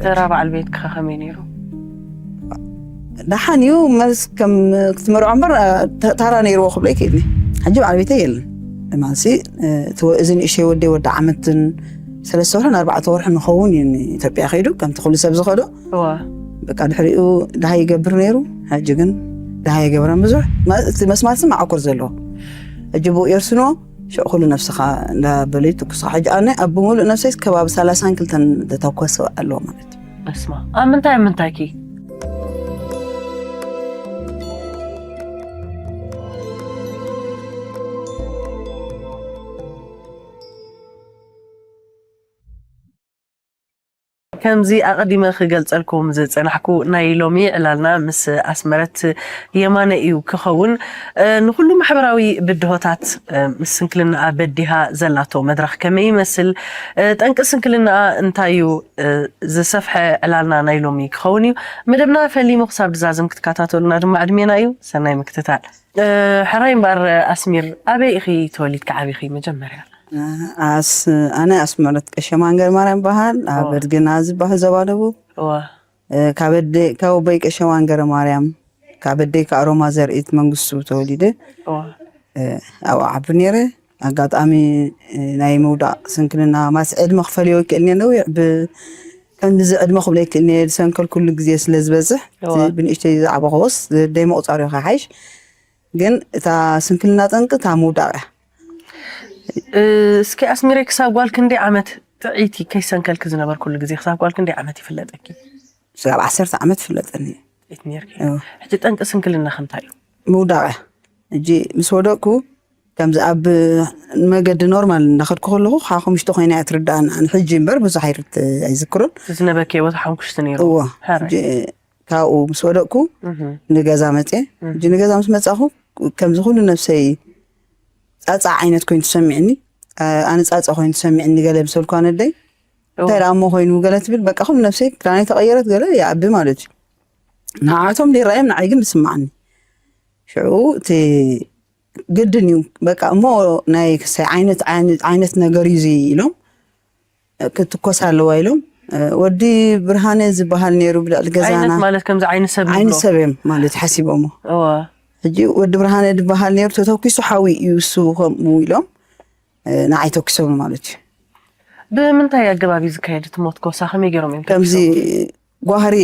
ተራ በዓል ቤትካ ከመይ ነይሩ? ደሓን እዩ። መስ ከም ክትመርዖ እምበር ተ- ታራ ነይርዎ ክብሎ ይክእልኒ። ሕጂ በዓል ቤተይ የለን። ማለትሲ እቲ ወ- እዚ ንእሽተይ ወደይ ወዲ ዓመትን ሰለስተ ወርሕን ኣርባዕተ ወርሒ ንኸውን እዩ ንኢትዮጵያ ከይዱ ከምቲ ኩሉ ሰብ ዝኸዶ። እዋ በቃ ድሕሪኡ ደሃይ ይገብር ነይሩ። ሕጂ ግን ደሃይ የገብረን ብዙሕ። ማ- እቲ መስማት ስም መዓኮር ዘለዎ ሕጂ ብኡ የርስኖ ሽዑ ኩሉ ነብስኻ እንዳበለ ይትኩስኻ። ሕጂ ኣነ ኣብ ብምሉእ ነብሰይ ከባቢ ሰላሳን ክልተን ዝተተኮሰ ኣለዎ ማለት እዩ። እስማ ኣብ ምንታይ ኣብ ምንታይኪ? ከምዚ ኣቐዲመ ክገልጸልኩም ዝጸናሕኩ ናይ ሎሚ ዕላልና ምስ ኣስመረት የማነ እዩ ክኸውን። ንኩሉ ማሕበራዊ ብድሆታት ምስ ስንክልናኣ በዲሃ ዘላቶ መድረኽ ከመይ ይመስል፣ ጠንቂ ስንክልናኣ እንታይ እዩ፣ ዝሰፍሐ ዕላልና ናይ ሎሚ ክኸውን እዩ። መደብና ፈሊሙ ክሳብ ድዛዝም ክትከታተሉና ድማ ዕድሜና እዩ። ሰናይ ምክትታል። ሕራይ እምበኣር ኣስሚር፣ ኣበይ ኢኺ ተወሊድካ ዓቢኺ መጀመርያ? ኣነ ኣስመረት ቀሸማን ገረማርያም በሃል ኣብ በድግና ዝበሃል ዞባ ደቡብ። ካብ ኣቦይ ቀሸማን ገረማርያም፣ ካብ ኣደይ ከዓ ሮማ ዘርእት መንግስቱ ተወሊደ። ኣብኡ ዓቢ ነይረ። ኣጋጣሚ ናይ ምውዳቕ ስንክልና ማስ ዕድመ ክፈልዮ ይክእል ነዊሕ ከምዚ ዕድመ ክብሎ ይክእል ዝሰንከል ኩሉ ግዜ ስለ ዝበዝሕ ብንእሽተይ ዝዓበኸዎስ ደይ ምቑፃር እዩ ሓይሽ። ግን እታ ስንክልና ጠንቂ እታ ምውዳቕ እያ። እስኪ ኣስሚረይ ክሳብ ጓል ክንደይ ዓመት ጥዕይቲ ከይሰንከልኪ ዝነበርኩሉ ግዜ ክሳብ ጓል ክንደይ ዓመት ይፍለጠኪ? ክሳብ ዓሰርተ ዓመት ይፍለጠኒ። ሕጂ ጠንቂ ስንክልና ከምታይ እዩ? ምውዳቕ እያ። ሕጂ ምስ ወደቅኩ ከምዚ ኣብ መገዲ ኖርማል እንዳኸድኩ ከለኹ ሓሙሽተ ኮይና እያ ትርዳእና። ሕጂ እምበር ብዙሕ ኣይዝክሮን። ዝነበርኪ ቦታ ሓሙሽተ ነይሩ። እዎ። ካብኡ ምስ ወደቅኩ ንገዛ መፅየ። ሕጂ ንገዛ ምስ መፃኹ ከምዚ ኩሉ ነብሰይ ፃፃ ዓይነት ኮይኑ ትሰሚዕኒ። ኣነ ፃፃ ኮይኑ ትሰሚዕኒ ገለ ምሰልኳ ነደይ እንታይ ደኣ እሞ ኮይኑ ገለ ትብል በቃ ኩሉ ነብሰይ ክዳነይ ተቐየረት ገለ ይዓቢ ማለት እዩ። ንዓቶም ደይረኣዮም ንዓይ ግን ዝስማዓኒ ሽዑ እቲ ግድን እዩ በቃ እሞ ናይ ክሳይ ዓይነት ዓይነት ነገር እዩ እዚ ኢሎም ክትኮስ ኣለዋ ኢሎም ወዲ ብርሃነ ዝበሃል ነይሩ ብልዕሊ ገዛና ማለት ከምዚ ዓይኒ ሰብ ዓይነት ሰብ እዮም ማለት ሓሲቦሞ ሕጂ ወዲ ብርሃነ ዝበሃል ነይሩ ተተኪሱ ሓዊ እዩ እሱ ከምኡ ኢሎም ንዓይ ተኪሶም ማለት እዩ ብምንታይ ኣገባብ እዩ ዝካየድ እቲ ሞት ኮሳ ከመይ ገይሮም እዮም ከምዚ ጓህሪ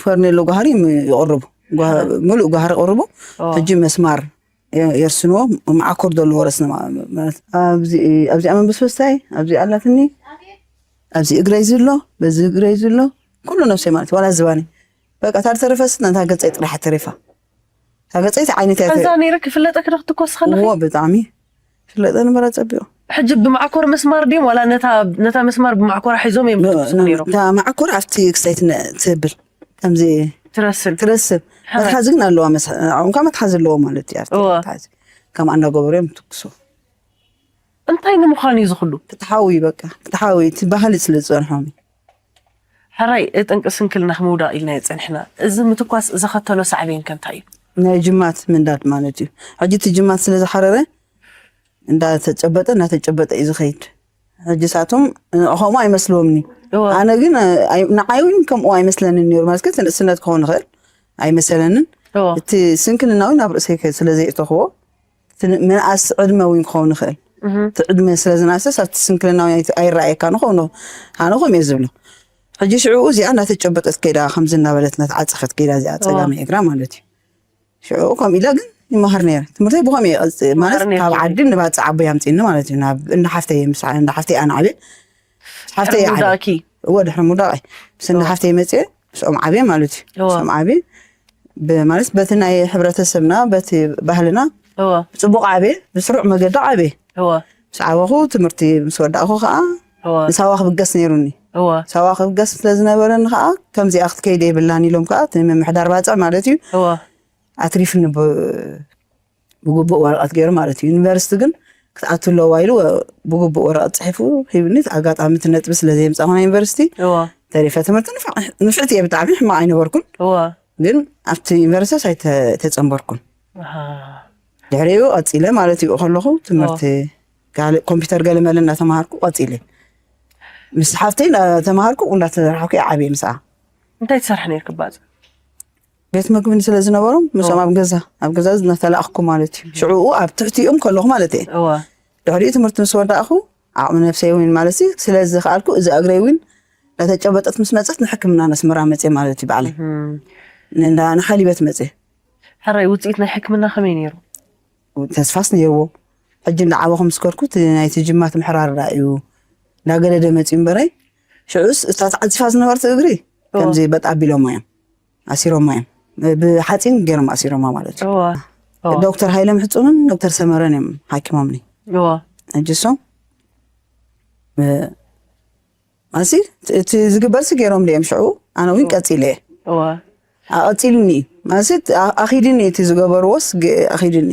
ፈርኔሎ ጓህሪ ይቕርቡ ሙሉእ ጓህሪ ቅርቡ ሕጂ መስማር የርስንዎ መዓኮር ዘሎ ወረስና ኣብዚኣ መንበስበስታይ ኣብዚ ኣላትኒ ኣብዚ እግረይ ዝሎ በዚ እግረይ ዝሎ ኩሉ ነብሰይ ማለት ዋላ ዝባኒ በቃ ታር ተረፈስ ነታ ገፀይ ጥራሕ ተሪፋ እታ ገፀይ ዓይነት እያ እዛ ነይረ ክፍለጠ ክደክ ትኮስ ከለኺ እዎ ብጣዕሚ ፍለጠ ነበረ ፀቢቑ ሕጂ ብማዕኮር መስማር ድዮም ዋላ ነታ መስማር ብማዕኮራ ሒዞም እዮም ትኮስ ነይሮም እታ ማዕኮር ኣብቲ ክሳይ ትብል ከምዚ ትረስብ ትረስብ መትሓዚ ግን ኣለዋ መስ- ኣብኡ ከዓ መትሓዚ ኣለዎ ማለት እዩ ኣብቲ እወ። መትሓዚ ከምኣ እንዳገበሩ እዮም ትኩሱ እንታይ ንምዃን እዩ ዝኽሉ ፍትሓዊ በቃ ፍትሓዊ እቲ ባህሊ ስለ ዝፀንሖም እዩ። ሕራይ ጠንቂ ስንክልና ምውዳቕ ኢልና የፀንሕና እዚ ምትኳስ ዘኸተሎ ሳዕቤን ከ እንታይ እዩ ናይ ጅማት ምንዳድ ማለት እዩ ሕጂ እቲ ጅማት ስለ ዝሓረረ እንዳተጨበጠ እንዳተጨበጠ እዩ ዝኸይድ ሕጂ ሳቶም ከምኡ ኣይመስልዎምኒ እወ። ኣነ ግን ኣይ- ንዓይ እውን ከምኡ ኣይመስለንን ነይሩ ማለት ግን ንእስነት ክኸውን ይኽእል ኣይመሰለንን እወ። እቲ ስንክልና እውን ኣብ ርእሰይ ከ- ስለ ዘየእተኽዎ እቲ ን- ምንኣስ ዕድመ እውን ክኸውን ይኽእል እቲ ዕድመ ስለ ዝናሰስ ኣብቲ ስንክልና እውን ኣይ- ኣይረኣየካ ንኸው ኣነ ከም እየ ዝብሎ ሕጂ ሽዕኡ እዚኣ እናተጨበጠት ከይዳ ከምዚ እናበለት እናተዓፀኸት ከይዳ እዚኣ ፀጋሚ እግራ ማለት እዩ ሽዑ ከምኡ ኢለ ግን ይመሃር ነይረ ትምህርተይ ብኸም እየ ቀፅእ ማለት ካብ ዓዲ ንባፅዕ ኣቦይ ኣምፅእኒ ማለት እዩ ናብ እንዳ ሓፍተይ ምስ እንዳ ሓፍተይ ኣነ ዓብየ ሓፍተይ ዓብየ እወ ድሕሪ ምውዳቐይ ምስ እንዳ ሓፍተይ መፅየ ምስኦም ዓብየ ማለት እዩ ምስኦም ዓብየ ማለት በቲ ናይ ሕብረተሰብና በቲ ባህልና ብፅቡቕ ዓብየ ብስሩዕ መገዲ ዓብየ ምስ ዓበኹ ትምህርቲ ምስ ወዳእኹ ከዓ ንሳዋ ክብገስ ነይሩኒ ሳዋ ክብገስ ስለዝነበረኒ ከዓ ከምዚኣ ክትከይደ የብላን ኢሎም ከዓ እቲ ምምሕዳር ባፅዕ ማለት እዩ ኣትሪፍኒ ብግቡእ ወረቐት ገይሩ ማለት እዩ ዩኒቨርሲቲ ግን ክትኣቱ ኣለዋ ኢሉ ብግቡእ ወረቐት ፅሒፉ ሂብኒ ኣጋጣሚ እቲ ነጥቢ ስለ ዘየምፃኹ ናይ ዩኒቨርሲቲ ተሪፈ ትምህርቲ ንፍዕቲ እየ ብጣዕሚ ሕማቕ ኣይነበርኩን ግን ኣብቲ ዩኒቨርሲቲ ኣይተፀንበርኩን ድሕሪኡ ቀፂለ ማለት እዩ ከለኹ ትምህርቲ ካልእ ኮምፒውተር ገለመለ እናተምሃርኩ ቀፂለ ምስ ሓፍተይ እንዳተማሃርኩ እንዳተራሕኩ እየ ዓብየ ምስኣ። እንታይ ትሰርሒ ነይርኪ ባጽዕ? ቤት ምግቢ ስለ ዝነበሮም ምስኦም ኣብ ገዛ ኣብ ገዛ እናተላእኽኩ ማለት እዩ። ሽዕኡ ኣብ ትሕቲኦም ከለኹ ማለት እየ። እዋ ድሕሪኡ ትምህርቲ ምስ ወዳእኹ ዓቕሚ ነብሰይ እውን ማለት እዩ ስለ ዝኸኣልኩ እዛ እግረይ እውን እንዳተጨበጠት ምስ መፀት ንሕክምና ነስመራ መፅየ ማለት እዩ ባዕለይ። ንሓሊበት መፅየ። ሕራይ ውፅኢት ናይ ሕክምና ከመይ ነይሩ? ተስፋስ ነይርዎ። ሕጂ እንዳዓበኹ ምስ ከድኩ እቲ ናይቲ ጅማት ምሕራር ዳ እዩ እንዳገደደ መፅዩ እምበረይ። ሽዑስ እታ ተዓፂፋ ዝነበረት እግሪ ከምዚ በጥ ኣቢሎማ እዮም ኣሲሮማ እዮም። ብሓፂን ገይሮም ኣሲሮማ ማለት እዩ። እዋ እዋ ዶክተር ሃይለ ምሕፁንን ዶክተር ሰመረን እዮም ሓኪሞምኒ። እዋ ሕጂ እሶም ኣሲ እቲ ዝግበርሲ ገይሮም ድዮም ሽዑ ኣነ እውን ቀፂለ እየ። እዋ ኣቐፂልኒ ማለት ኣኺድኒ እቲ ዝገበርዎስ ኣኺድኒ።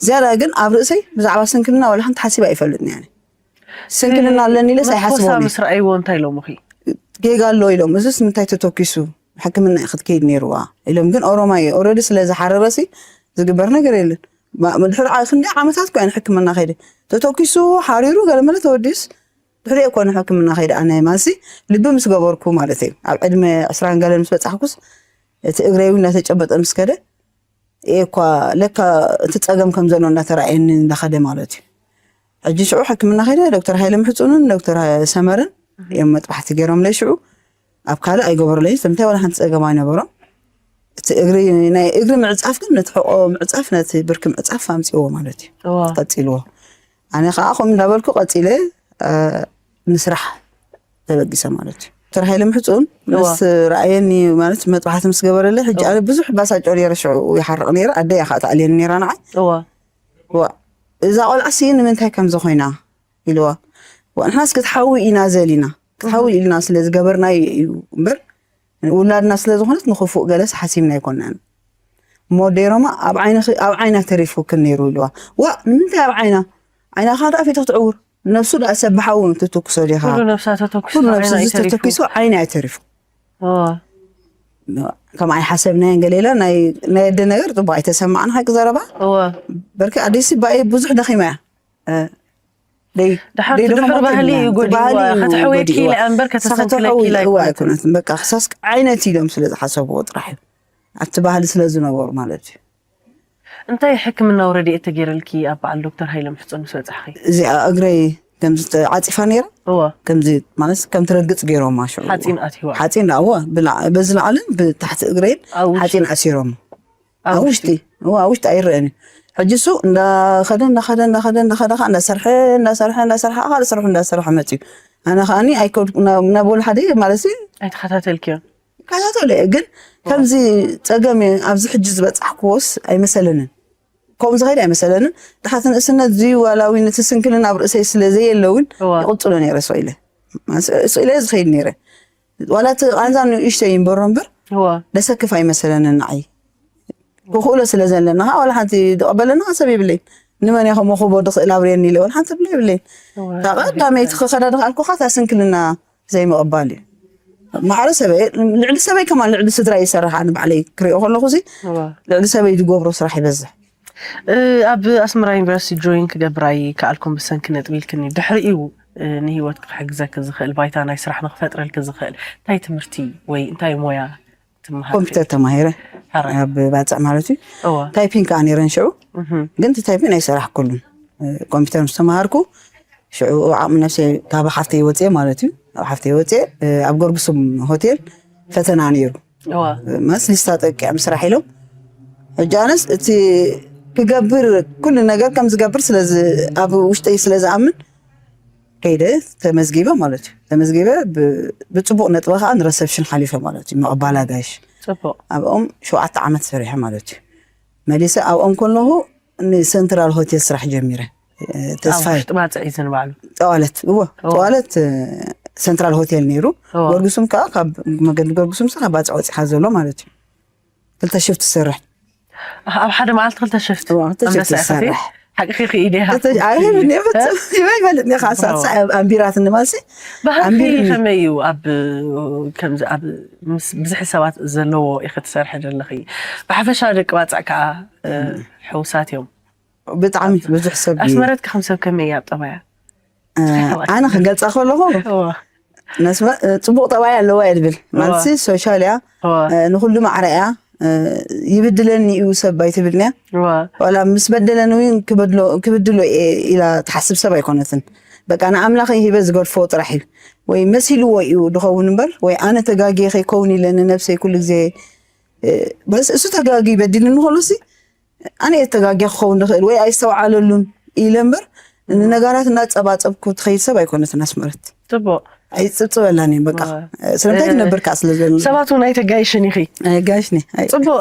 ዝያዳ ግን ኣብ ርእሰይ ብዛዕባ ስንክልና ዋላ ሓንቲ ሓሲብ ኣይፈልጥን እያ። ስንክልና ኣለኒ ኢለስ ኣይሓስቦ ምስ ረኣይዎ እንታይ ኢሎምኺ? ጌጋ ኣሎ ኢሎም እዚስ ምንታይ ተተኪሱ ሕክምና ክትከይድ ነይርዋ ኢሎም ግን ኦሮማይ ኦረዲ ስለ ዝሓረረሲ ዝግበር ነገር የለን። ድሕሪ ክንዲ ዓመታት ኮ ሕክምና ከይደ ተተኪሱ ሓሪሩ ገለመለ ተወዲስ ድሕሪ እኮ ንሕክምና ከይደ ኣነ ማሲ ልቢ ምስ ገበርኩ ማለት እዩ ኣብ ዕድመ ዕስራን ገለን ምስ በፃሕኩስ እቲ እግረይ እውን እናተጨበጠ ምስ ከደ እየ እኳ ለካ እቲ ፀገም ከም ዘሎ እናተረኣየኒ እንዳኸደ ማለት እዩ። ሕጂ ሽዑ ሕክምና ከይደ ዶክተር ሃይለ ምሕፁንን ዶክተር ሰመረን እዮም መጥባሕቲ ገይሮምለይ ሽዑ ኣብ ካልእ ኣይገበሩለይ ምንታይ ዋላ ሓንቲ ፀገም ኣይነበሮም። እቲ እግሪ ናይ እግሪ ምዕፃፍ ግን ነቲ ሕቆ ምዕፃፍ ነቲ ብርኪ ምዕፃፍ ኣምፅዎ ማለት እዩ። እዋ ቀፂልዎ ኣነ ከዓ ከምኡ እንዳበልኩ ቀፂለ ምስራሕ ተበጊሰ ማለት እዩ። ዶክተር ሃይለ ምሕፁን ምስ ረኣየኒ ማለት መጥባሕቲ ምስ ገበረለይ ሕጂ ኣነ ብዙሕ ባሳጮ ነይረ ሽዑ ይሓርቕ ነይረ ኣደይ እያ ከዓ ትኣልየኒ ነይራ ንዓይ እዋ ዋ እዛ ቆልዓ ሲ ንምንታይ ከምዚ ኮይና ኢልዋ ዋ ንሕናስ ክትሓዊ ኢና ዘሊና ክትሓዊ ኢልና ስለ ዝገበርናዮ እዩ እምበር ውላድና ስለ ዝኾነት ንኽፉእ ገለስ ሓሲብና ኣይኮናን እሞ ደይሮማ ኣብ ዓይንኺ ኣብ ዓይና ተሪፉክን ነይሩ ኢልዋ ዋ ንምንታይ ኣብ ዓይና ዓይና ከዓ ደኣ ፊትኺ ትዕውር ነብሱ ደኣ ሰብ ብሓዊ ትትኩሶ ዲኻ ኩሉ ነብሳ ተተኩሱ ኩሉ ነብሱ ዓይና እዩ ተሪፉ። ዝተተኪሱ ዓይና እዩ ተሪፉ እዋ ከም ኣይሓሰብናዮን ገሌላ ናይ ናይ ኣደ ነገር ፅቡቅ ኣይተሰማዕን ሓቂ ዘረባ እዋ በርኪ ኣደይሲ ባይ ብዙሕ ደኺማ እያ እ፣ ደይ- ድሓር ደይ ድሕር ደኸመት ባህሊ የብላን። እዩ ጎዲልዋ ባህሊ እዩ ከተሕወየኪ ጎዲልዋ። ኢላ እምበር ንሳ ከተሰንክለኪ ከተሕውይ ኢላ እዋ ኣይኮነትን ኣይኮነትን በቃ ክሳስ ዓይነት ኢሎም ስለ ዝሓሰብዎ ጥራሕ እዩ ኣብቲ ባህሊ ስለ ዝነበሩ ማለት እዩ እንታይ ሕክምናዊ ረድኤት ተገይረልኪ ኣብ በዓል ዶክተር ሃይለ ምሕፁን ምስ በፃሕኺ እዚኣ እግረይ ከምዚ ዓፂፋ ነይራ እዋ ከምዚ ማለት ከም ትረግፅ ገይሮማ ሽዑ ሓፂን ኣትይዋ ሓፂን ዳእዋ በዚ ላዕልን ብታሕቲ እግረይን ኣብ ውሽጢ ሓፂን ኣሲሮም ኣብ ኣብ ውሽጢ እዋ ኣብ ውሽጢ ኣይረአን እዩ ሕጂ እሱ እንዳኸደ እንዳኸደ እንዳኸደ እንዳኸደ ከዓ እንዳሰርሐ እንዳሰርሐ እንዳሰርሐ ኣኻል ስርሑ እንዳሰርሐ መፅዩ ኣነ ከዓኒ ኣይከድኩ ናብ ወላ ሓደ ማለት እዩ ኣይተኸታተልክዮ ይከታተሎ እየ ግን ከምዚ ፀገም ኣብዚ ሕጂ ዝበፃሕክዎስ ኣይመሰለንን ከምኡ ዝኸይድ ኣይመሰለንን ድሓት ንእስነት ዝዩ ዋላዊ ነቲ ስንክልን ኣብ ርእሰይ ስለ ዘየለውን እዋ ይቕፅሎ ነይረ ስቕ ኢለ ስቕ ኢለ ዝኸይድ ነይረ ዋላ እቲ ቃንዛ ንእሽተይ ይንበሮ እምበር እዋ ደሰክፍ ኣይመሰለንን ንዓይ ክኽእሎ ስለ ዘለና ከዓ ዋላ ሓንቲ ዝቐበለና ሰብ የብለይን ንመን እየ ከምኡ ክቦ ድኽእል ኣብርየኒ ኢለ ዋላ ሓንቲ ብለ የብለይን እዋ ካብ ቀዳመይቲ ክኸዳ ድኽኣልኩኻ እታ ስንክልና ዘይምቕባል እዩ ማዕረ ሰበይ ልዕሊ ሰበይ ከማን ልዕሊ ስድራ ይሰርሕ ኣነ ባዕለይ ክሪኦ ከለኹ ሲ እዋ ልዕሊ ሰበይ ዝገብሮ ስራሕ ይበዝሕ እ፣ ኣብ ኣስመራ ዩኒቨርሲቲ ጆይን ክገብር ኣይከኣልኩን ብሰንኪ ነጥቢ ኢልክኒ ድሕሪኡ እ፣ ንህይወትኪ ክሕግዘኪ ዝኽእል ባይታ ናይ ስራሕ ንክፈጥረልኪ ዝኽእል እንታይ ትምህርቲ ወይ እንታይ ሞያ ትመሃር ኮምፒተር ተማሂረ ሕራይ ኣብ ባፅዕ ማለት እዩ እዋ ታይፒንግ ከዓ ነይረን ሽዑ እህም፣ ግን እቲ ታይፒንግ ኣይሰራሕኩሉን ኮምፒተር ምስ ተማሃርኩ ሽዑ ዓቕሚ ነብሰይ ካብ ሓፍተይ ወፅየ ማለት እዩ ኣብ ሓፍተይ ወፅየ ኣብ ገርጉስም ሆቴል ፈተና ነይሩ እዋ መስ ሊስታ ጠቂዖም ስራሕ ኢሎም ሕጂ ኣነስ እቲ ክገብር ኩሉ ነገር ከም ዝገብር ስለዚ ኣብ ውሽጠይ ስለ ዝኣምን ከይደ ተመዝጊበ ማለት እዩ ተመዝጊበ ብ- ብፅቡቅ ነጥበ ከዓ ንረሰፕሽን ሓሊፈ ማለት እዩ ምቕባል ኣጋይሽ ፅቡቅ ኣብኦም ሸውዓተ ዓመት ሰሪሐ ማለት እዩ መሊሰ ኣብኦም ከለኹ ንሰንትራል ሆቴል ስራሕ ጀሚረ እ፣ ኣብ ተስፋይ ውሽጢ ባፅዕ እዩ ዝንባዕሉ ጠዋለት እዎ እዎ። ጠዋለት እ፣ ሰንትራል ሆቴል ነይሩ እዎ። ገርጉስም ከዓ ካብ መገዲ ገርጉስም ካብ ባፅዕ ወፂኻ ዘሎ ማለት እዩ ክልተ ሽፍት ትሰርሕ ኣብ ሓደ መዓልቲ ክልተ ሽፍት እዎ፣ ክልተ ሽፍት ኣንበሳ ኢኻ ትሰርሕ ሓቂ ኺኢደ ኣይፈልጥኒ ካሳሳ ኣንቢራትኒ ማሲ ባህልኪ ኣንቢርኒ። ከመይ እዩ ኣብ ከምዚ ኣብ ምስ ብዝሒ ሰባት ዘለዎ ኢኺ ትሰርሒ ዘለኺ ብሓፈሻ ደቂ ባፅዕ ከዓ እ፣ ሕውሳት እዮም ብጣዕሚ ብዙሕ ሰብ እዩ ኣስመረት ከም ሰብ ከመይ እያ ኣብ ጠባያ እ፣ ኣነ ክገልፃ ከለኹ እዋ ነስመ ጽቡቕ ጠባይ ኣለዋ እየ ድብል። ማለትሲ ሶሻል እያ፣ ንኹሉ ማዕረ እያ። ይብድለኒ እዩ ሰብ ኣይትብልንያ። ዋላ ምስ በደለኒ እውን ክብድሎ እየ ኢላ ትሓስብ ሰብ ኣይኮነትን። በቃ ንኣምላኸይ ሂበ ዝገድፎ ጥራሕ እዩ። ወይ መሲልዎ እዩ ድኸውን እምበር፣ ወይ ኣነ ተጋግየ ከይከውን ኢለ ንነብሰይ ኩሉ ግዜ፣ በስ እሱ ተጋግዩ በዲልኒ ከሎሲ ኣነ እየ ተጋግየ ክኸውን ዝኽእል ወይ ኣይስተውዓለሉን ኢለ እምበር፣ ንነጋራት እናጸባጸብኩ ትኸይድ ሰብ ኣይኮነትን ኣስመረት። ጽቡቕ። ኣይጽብጽበላን እየ በቃ። ስለምንታይ ትነብር ከዓ ስለ ዘሎ። ሰባት እውን ኣይተጋይሽን ኢኺ። ኣይጋይሽኒ። ጽቡቕ።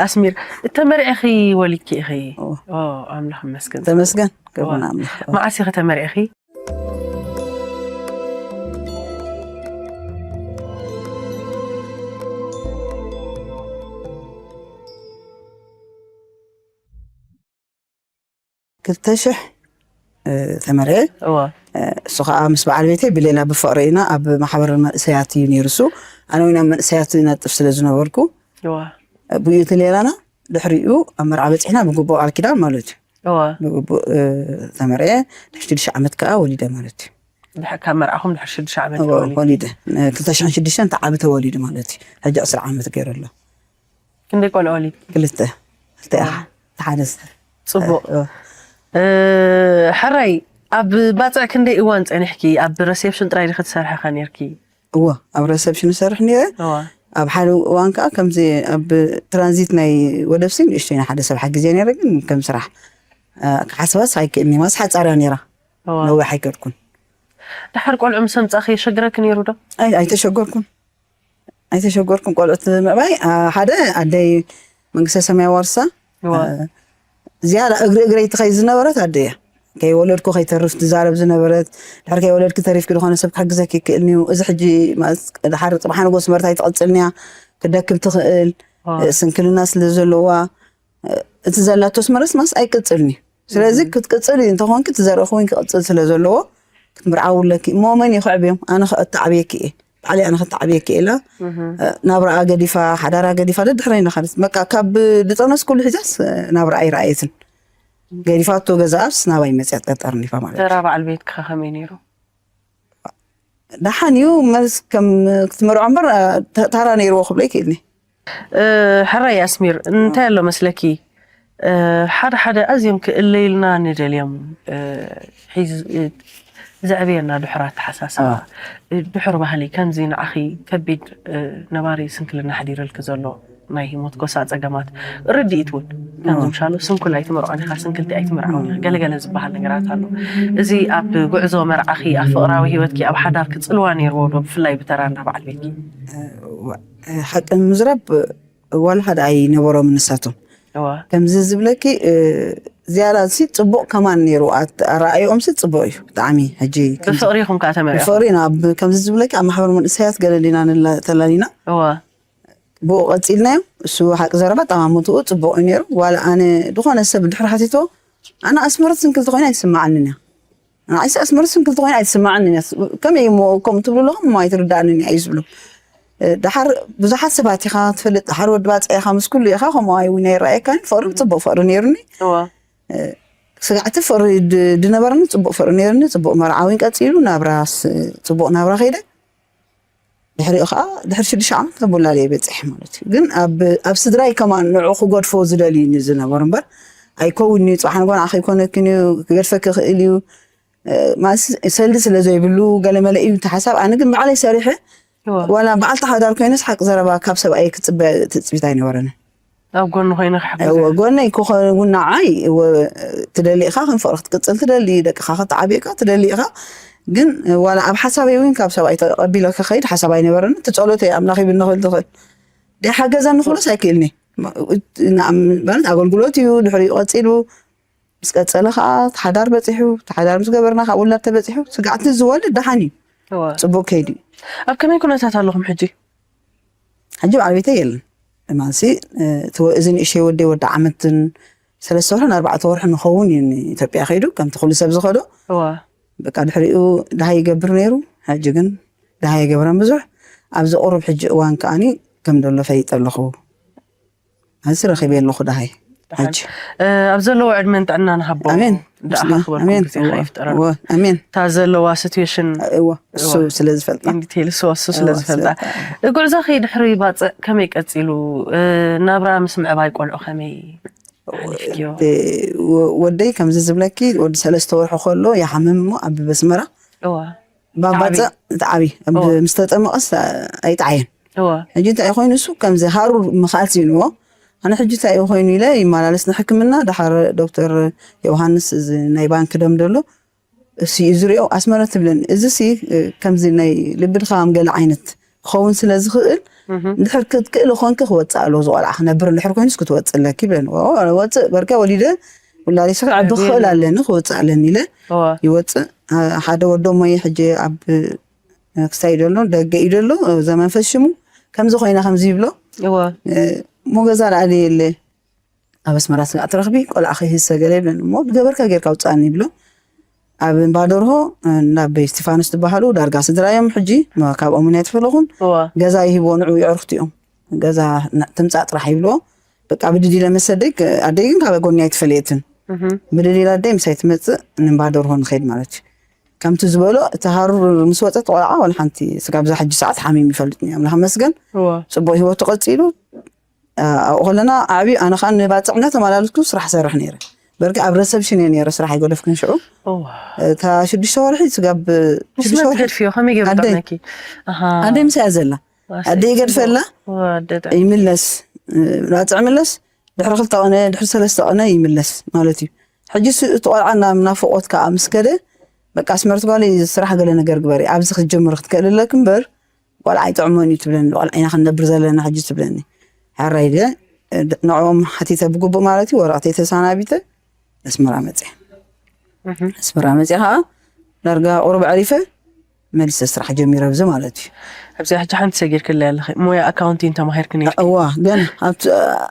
ኣስሚር፣ ተመርዒኺ ወሊድኪ ኢኺ። ኣምላኽ ይመስገን። ተመስገን። ክብርን ኣምላኽ። መዓስ ኢኺ ተመርዒኺ? ክልተ ሽሕ ተመርዐ። እሱ ከዓ ምስ በዓል ቤተይ ብሌላ ብፍቕሪ ኢና። ኣብ ማሕበር መንእሰያት እዩ ነይሩ እሱ። ኣነ እውን ኣብ መንእሰያት ነጥፍ ስለ ዝነበርኩ ብኡ እቲ ሌላና ድሕሪኡ ኣብ መርዓ በፂሕና ብግቡእ ቃል ኪዳን ማለት እዩ። ብግቡእ ተመርዐ። ድሕሪ ሽዱሽተ ዓመት ከዓ ወሊደ ማለት እዩ። ካብ መርዓኹም ድሕሪ ሽዱሽተ ዓመት ወሊደ። ክልተ ሽሕን ሽዱሽተን ተዓቢ ተወሊዱ ማለት እዩ። ሕጂ ዕስራ ዓመት ገይሩ ኣሎ። ክንደይ ቆልዑ ወሊድ? ክልተ። ክልተ። ሓደ። ጽቡቕ። ሕራይ፣ ኣብ ባጽዕ ክንደይ እዋን ጸኒሕኪ? ኣብ ረሴፕሽን ጥራይ ዲኺ ትሰርሒ ኸ ኔርኪ? እወ፣ ኣብ ረሰፕሽን እሰርሕ ነይረ። እወ። ኣብ ሓደ እዋን ከዓ ከምዚ ኣብ ትራንዚት ናይ ወደብሲ ንእሽተይ ናይ ሓደ ሰብ ሓጊዘ ነይረ፣ ግን ከም ስራሕ፣ እ፣ ክሓስባስ ኣይክእልኒ። ማስ ሓጻርያ ነይራ። እወ። ነዊሕ ኣይከድኩን። ደሓር ቆልዑ ምስ ኣምጻእኺ የሸግረኪ ነይሩ ዶ? ኣይ-፣ ኣይተሸገርኩን። ኣይተሸገርኩን ቆልዑት ምዕባይ። አ፣ ሓደ ኣደይ መንግስተ ሰማይ ዋርሳ፣ እወ። እ፣ ዝያዳ እግሪ እግረይ ትኸይድ ዝነበረት ኣደይ እያ። ከይወለድኩ ከይተርፍ ትዛረብ ዝነበረት፣ ድሕሪ ከይወለድኪ ተሪፍኪ ዝኾነ ሰብ ክሕግዘኪ ይክእልኒ እዩ። እዚ ሕጂ ማስ-፣ ድሓር ጽባሕ ንጎስ መርታ ኣይትቐጽልንያ፣ ክደክም ትኽእል፣ ዋው። ስንክልና ስለ ዘለዋ፣ እቲ ዘላቶ ኣስመረስ ማስ ኣይቅጽልኒ። ስለዚ ክትቅጽል እዩ እንተኾንኪ፣ እቲ ዘርእኹ እውን ክቕጽል ስለ ዘለዎ፣ ክትምርዓዊ ኣለኪ። እሞ መን እዩ ከዕብዮም? ኣነ ከ-፣ እተዓብየኪ እየ። ባዕለይ ኣነ ከተዓብየኪ እየ ኢላ፣ እህ። ናብራኣ ገዲፋ፣ ሓዳራ ገዲፋ፣ ደድሕረይ እናኸደት። በቃ፣ ካብ ዝጠነስኩሉ ሒዛስ ናብራኣ ኣይረኣየትን። ገዲፋቶ ገዛኣስ ናባይ መጽያ ጠርኒፋ ማለት እዩ። ተራ በዓል ቤትኪ ከ ከመይ ነይሩ? ደሓን እዩ፣ መስ ከም ክትመርዖ እምበር፣ ተ-፣ ታራ ነይርዎ ክብሎ ይክእልኒ። እ፣ ሕራይ ኣስሚር፣ እንታይ ኣሎ መስለኪ? እ፣ ሓደ ሓደ ኣዝዮም ክእለዩልና ንደልዮም፣ እ፣ ሒዝ-፣ እ፣ ዘዕብየና ድሑር ኣተሓሳስባ፣ ኣዎ። እ፣ ድሑር ባህሊ፣ ከምዚ ንዓኺ ከቢድ፣ እ፣ ነባሪ ስንክልና ሓዲረልኪ ዘሎ ናይ ሞት ጎሳ ጸገማት ርድኢት እውን፣ ከምዚ ኣዎ። ምሻሉ ስንኩል ኣይትመርዖን ኢኻ፣ ስንክልቲ ኣይትምርዓውን ኢኻ፣ ገለ ገለ ዝበሃል ነገራት ኣሎ። እዚ ኣብ ጉዕዞ መርዓኺ፣ ኣብ ፍቕራዊ ህይወትኪ፣ ኣብ ሓዳርኪ ጽልዋ ነይርዎ ዶ? ብፍላይ ብተራ እንዳ በዓል ቤትኪ። እ፣ ዋ-፣ እ፣ ሓቂ ንምዝራብ፣ እ፣ ዋላ ሓደ ኣይነበሮምን ንሳቶም። እዋ። ከምዚ ዝብለኪ፣ እ፣ ዝያዳ ሲ ጽቡቕ ከማን ነይሩ። ኣት-፣ ኣረኣእዮኦም ሲ ጽቡቕ እዩ ብጣዕሚ። ሕጂ ከምዚ ብፍቕሪ ኢኹም ከኣ ተመሪዕኹም? ብፍቕሪ ኢና። ኣብ፣ ከምዚ ዝብለኪ ኣብ ማሕበር መንእሰያት ገለ ዲና ንላ-፣ ተላሊና። እዋ። ብኡ ቀጺልናዮ። እሱ ሓቂ ዘረባ ጠማሙትኡ ጽቡቕ እዩ ነይሩ። ዋላ ኣነ ዝኾነ ሰብ ድሕሪ ሓቲትዎ፣ ኣነ ኣስመረት ስንክልቲ ኮይና ኣይስምዓንን እያ። ንዓይስ ኣስመረት ስንክልቲ ኮይና ኣይትስምዓንን እያ። ከመይ እሞ ከምኡ ትብሉ ኣለኹም እሞ ኣይትርድኣንን እያ እዩ ዝብሉ። እ፣ ደሓር ብዙሓት ሰባት ኢኻ ትፈልጥ፣ ደሓር ወዲ ባጽዕ ኢኻ፣ ምስ ኩሉ ኢኻ፣ ከምኡ ኣይ-፣ እውን ኣይረኣየካን። ፍቕሪ ጽቡቕ ፍቕሪ ነይሩኒ። እዋ። እ፣ ስጋዕቲ ፍቕሪ ድ-፣ ድነበረኒ ጽቡቕ ፍቕሪ ነይሩኒ። ጽቡቕ መርዓ እውን ቀጺሉ፣ ናብራስ ጽቡቕ ናብራ ከይደ። ድሕሪኡ ኸዓ ድሕሪ ሽዱሽተ ዓመት ናብ ውላደይ በጺሐ ማለት እዩ። ግን ኣብ፣ ኣብ ስድራይ ከማን ንዕኡ ክገድፎ ዝደልዩኒ ዝነበሩ እምበር ኣይከውንኒ፣ ጽባሕ ንጎ ንዓኺ ኣይኮነክን እዩ፣ ክገድፈኪ ይኽእል እዩ፣ እ፣ ማለት ሰልዲ ስለ ዘይብሉ ገለ መለ እዩ እቲ ሓሳብ። ኣነ ግን ባዕለይ ሰሪሐ፣ እወ። ዋላ በዓልቲ ሓዳር ኮይነስ ሓቂ ዘረባ ካብ ሰብኣይ ክጽበ ትጽቢት ኣይነበረንን። ኣብ ጎኒ ኮይነ ክሕግዝ እወ፣ እየ። ጎነይ ክኾን እውን ንዓይ፣ እወ፣ ትደሊ ኢኻ፣ ከም ፍቕሪ ክትቅጽል ትደሊ፣ ደቅኻ ከተዓብየካ ትደሊ ኢኻ። ግን ዋላ ኣብ ሓሳበይ እውን ካብ ሰብኣይ ተቐቢለ ክኸይድ ሓሳብ ኣይነበረን። እቲ ጸሎት እየ ኣምላኽ ይብኒ ክብል ዝኽእል። ደይ ሓገዘኒ ክብሎስ ኣይክእልኒ። ማ-፣ እት-፣ ንኣም-፣ ማለት ኣገልግሎት እዩ፣ ድሕሪኡ ቀጺሉ። ምስ ቀጸለ ኸኣ እቲ ሓዳር በጺሑ፣ እቲ ሓዳር ምስ ገበርና ካብ ውላድ ተበጺሑ፣ ስጋዕቲ ዝወልድ ደሓን እዩ። እወ። ጽቡቕ ከይዱ እዩ። ኣብ ከመይ ኩነታት ኣለኹም ሕጂ? ሕጂ በዓል ቤተይ የለን። ማለትሲ፣ እ፣ እቲ ወ-፣ እዚ ንእሽተይ ወደይ ወዲ ዓመትን ሰለስተ ወርሕን ኣርባዕተ ወርሕን ንኸውን እዩ ንኢትዮጵያ ከይዱ፣ ከምቲ ኩሉ ሰብ ዝኸዶ። እዋ። በቃ ድሕሪኡ ደሃይ ይገብር ነይሩ፣ ሕጂ ግን ደሃይ ኣይገብረን ብዙሕ። ኣብዚ ቁሩብ ሕጂ እዋን ከኣኒ ከም ደሎ ፈሊጠ ኣለኹ። ሕዚ ረኺበ ኣለኹ ደሃይ። ደሓን። ሕጂ። እ፣ ኣብ ዘለዎ ዕድመን ጥዕናን ሃቦ። ኣሜን። ደኣ ኣሜን። ክበርኩም ኣሜን። ግዜ እወ፣ ይፍጠረልኩም። እወ፣ ኣሜን። እታ ዘለዋ ሲትዌሽን እወ፣ እሱ እወ። ስለ ዝፈልጣ። ኢንዲቴል እሱ፣ እሱ ስለ እወ፣ ዝፈልጣ። ስለታ። ጉዕዞኺ ድሕሪ ባጽዕ ከመይ ቀጺሉ? እ፣ ናብራ ምስ ምዕባይ ቆልዑ ከመይ ሓሊፍክዮ? እ፣ ወ-፣ ወደይ ከምዚ ዝብለኪ፣ ወዲ ሰለስተ ወርሑ ከሎ ይሓምም እሞ ኣብ በስመራ። እወ። ባባፀ ተዓቢ። እቲ ዓቢ። ኣብ እወ። ምስ ተጠመቐስ ኣይጠዓየን። እወ። ሕጂ እንታይ ኮይኑ እሱ ከምዚ ሃሩር ምኽኣል ስኢንዎ። ኣነ ሕጂ እንታይ እዩ ኮይኑ ኢለ ይመላለስ ንሕክምና። ደሓር ዶክተር ዮሃንስ እዚ ናይ ባንክ ደም ደሎ እሱ እዩ ዝሪኦ። ኣስመረ ትብለኒ፣ እዚ ሲ፣ እ፣ ከምዚ ናይ ልቢ ድኻም ገለ ዓይነት ክኸውን ስለ ዝኽእል፣ እህ። እንድሕር ክትክእል ኾንኪ ክወፅእ ኣለዎ፣ ዝቆልዓ ክነብር እንድሕር ኮይኑስ ክትወፅእ ኣለኪ ይብለኒ። ኦ፣ ወፅእ በርካ ወሊደ ውላዴ ስክዕቢ ክእል ኣለኒ፣ ክወፅእ ኣለኒ ኢለ እወ። ይወፅእ። አ፣ ሓደ ወዶ እሞ እዩ ሕጂ ኣብ፣ እ፣ ክስታይ እዩ ደሎ፣ ደገ እዩ ደሎ፣ እዛ መንፈስ ሽሙ ከምዚ ኮይና ከምዚ ይብሎ። እወ። እ፣ እሞ ገዛ ደኣ ደየለ። ኣብ ኣስመራ ስጋዕ ትረኽቢ፣ ቆልዓ ከይህዝ ሰገለ ይብለኒ። እሞ ዝገበርካ ጌርካ ውፅኣኒ ይብሎ። ኣብ እምባ ደርሆ፣ እ፣ ናብ እስቲፋኖስ ዝበሃሉ ዳርጋ ስድራ እዮም ሕጂ፣ ማ-፣ ካብኦም እውን ኣይተፈለኹን። እወ። ገዛ ይህብዎ፣ ንዑ የዕርኽቲ እዮም። ገዛ ና-፣ ትምፃእ ጥራሕ ይብልዎ። በቃ ብድድ ኢለ መሰደይ፣ እ፣ ኣደይ ግን ካብ ጎኒ ኣይተፈለየትን። እህ። ብድድ ኢለ ኣደይ ምሳይ ትመፅእ፣ ንእምባ ደርሆ ንኸይድ ማለት እዩ። ከምቲ ዝበሎ፣ እቲ ሃሩር ምስ ወፀት ቆልዓ፣ ዋላ ሓንቲ ስጋብ እዛ ሕጂ ሰዓት ሓሚም ይፈልጥኒ። ኣምላኽ መስገን፣ እወ። ፅቡቕ ህይወቱ ቀፂሉ፣ እ፣ ኣብኡ ከለና ዓብዩ፣ ኣነ ኸዓ ንባፅዕ እናተመላለስኩ ስራሕ ሰርሕ ነይረ። በርግእ ኣብ ረሰፕሽን እየ ነይረ፣ ስራሕ ኣይገደፍኩን ሽዑ። እወ። እታ ሽዱሽተ ወርሒ ስጋብ፣ ምስ ሽዱሽተ መን ወርሒ ትገድፍዮ? ከመይ ገይሩ ኣደይ። ጠቕመኪ? ኣሃ። ኣደይ ምሳይ እያ ዘላ። ኣሰይ፣ ኣደይ ይገድፈላ፣ እወ፣ ኣደ ጥዕምቲ። ይምለስ፣ እ፣ ባፅዕ ይምለስ፣ ድሕሪ ክልተ ቐነ፣ ድሕሪ ሰለስተ ቐነ ይምለስ ማለት እዩ። ሕጂ ስ-፣ እቲ ቆልዓ ናብ ናፍቖት ከዓ ምስ ከደ፣ በቃ ኣስመርት ጓለይ ስራሕ ገለ ነገር ግበሪ፣ ኣብዚ ክትጅምሪ ክትክእሊ ኣለኪ እምበር፣ ቆልዓ ኣይጥዕሞን እዩ ትብለኒ፣ ቆልዓ ኢና ክንነብር ዘለና ሕጂ ትብለኒ። ሕራይ ኢለ፣ እ፣ ድ-፣ ንዕኦም ሓቲተ ብግቡእ ማለት እዩ፣ ወረቐተይ ተሰናቢተ፣ ኣስመራ መፅየ። እህ። ኣስመራ መፅየ ከዓ፣ ዳርጋ ቁሩብ ኣዕሪፈ፣ መሊሰ ስራሕ ጀሚረ ኣብዚ ማለት እዩ። ኣብዚ ሕጂ ሓንቲ ሰጊርክለይ ኣለኺ። ሞያ ኣካውንቲንግ ተማሂርኪ ነይርኪ? እዋ፣ ገና ኣብቲ፣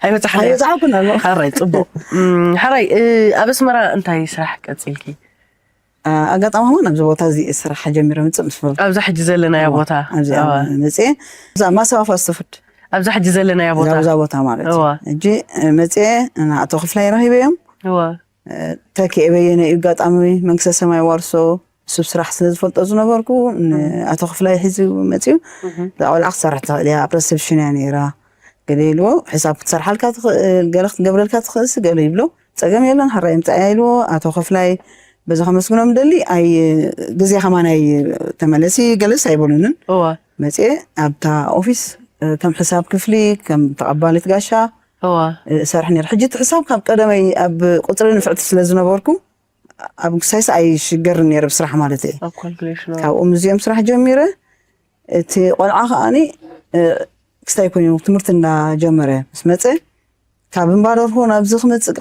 ኣይበጻሕክን? ኣይበጻሕኩን ኣለኹ። ሓራይ፣ ጽቡቕ። እም፣ ሓራይ፣ እ፣ ኣብ ኣስመራ እንታይ ስራሕ ቀጺልኪ? ኣ-፣ ኣጋጣሚ እውን ኣብዚ ቦታ እዚ ስራሕ ጀሚረ ምጽእ ምስ በልኩ። ኣብዛ ሕጂ ዘለናያ እዋ፣ ቦታ? ኣብዚኣ እዋ። መጽየ። እዛ ማሰባ ፋስት ፉድ። ኣብዛ ሕጂ ዘለናያ እዛ ቦታ? ኣብዛ ቦታ ማለት እዩ። እዋ። ሕጂ፣ እ፣ መጽየ፣ ንኣቶ ክፍላይ ረኺበዮም። እዋ። እ፣ ተኪኤ በየነ እዩ ኣጋጣሚ መንግስተ ሰማይ ዋርሶ፣ እሱ ስራሕ ስለ ዝፈልጦ ዝነበርኩ፣ ን-፣ እም። ኣቶ ክፍላይ ሒዙ መጺኡ፣ እህ። እዛ ቆልዓ ክትሰርሕ ትኽእል እያ፣ ኣብ ረሰፕሽን እያ ነይራ፣ ገለ ኢልዎ፣ ሕሳብ ክትሰርሓልካ ትኽእል፣ ገለ ክትገብረልካ ትኽእልሲ፣ ገለ ይብሎ፣ ጸገም የለን፣ ሕራይ ምጻእያ ኢልዎ፣ ኣቶ ክፍላይ በዚ ከመስግኖም ደሊ፣ ኣይ፣ ግዜ ከማን ኣይ ተመለሲ፣ ገለስ ኣይበሉንን። እወ። መጽየ ኣብታ ኦፊስ፣ እ፣ ከም ሕሳብ ክፍሊ፣ ከም ተቐባሊት ጋሻ፣ እወ። እ፣ እሰርሕ ነይረ። ሕጂ እቲ ሕሳብ ካብ ቀደመይ ኣብ ቁጽሪ ንፍዕቲ ስለ ዝነበርኩ፣ ኣብ ክሳይስ ኣይሽገርን ነይረ ብስራሕ ማለት እየ። ኣብ ካልኩሌሽን፣ እወ። ካብኡ ምስዚኦም ስራሕ ጀሚረ፣ እቲ ቆልዓ ከኣኒ፣ እ፣ ክስታይ ኮይኑ ትምህርቲ እንዳጀመረ ምስ መጸ፣ ካብ እምባ ደርሆ ናብዚ ክመጽእ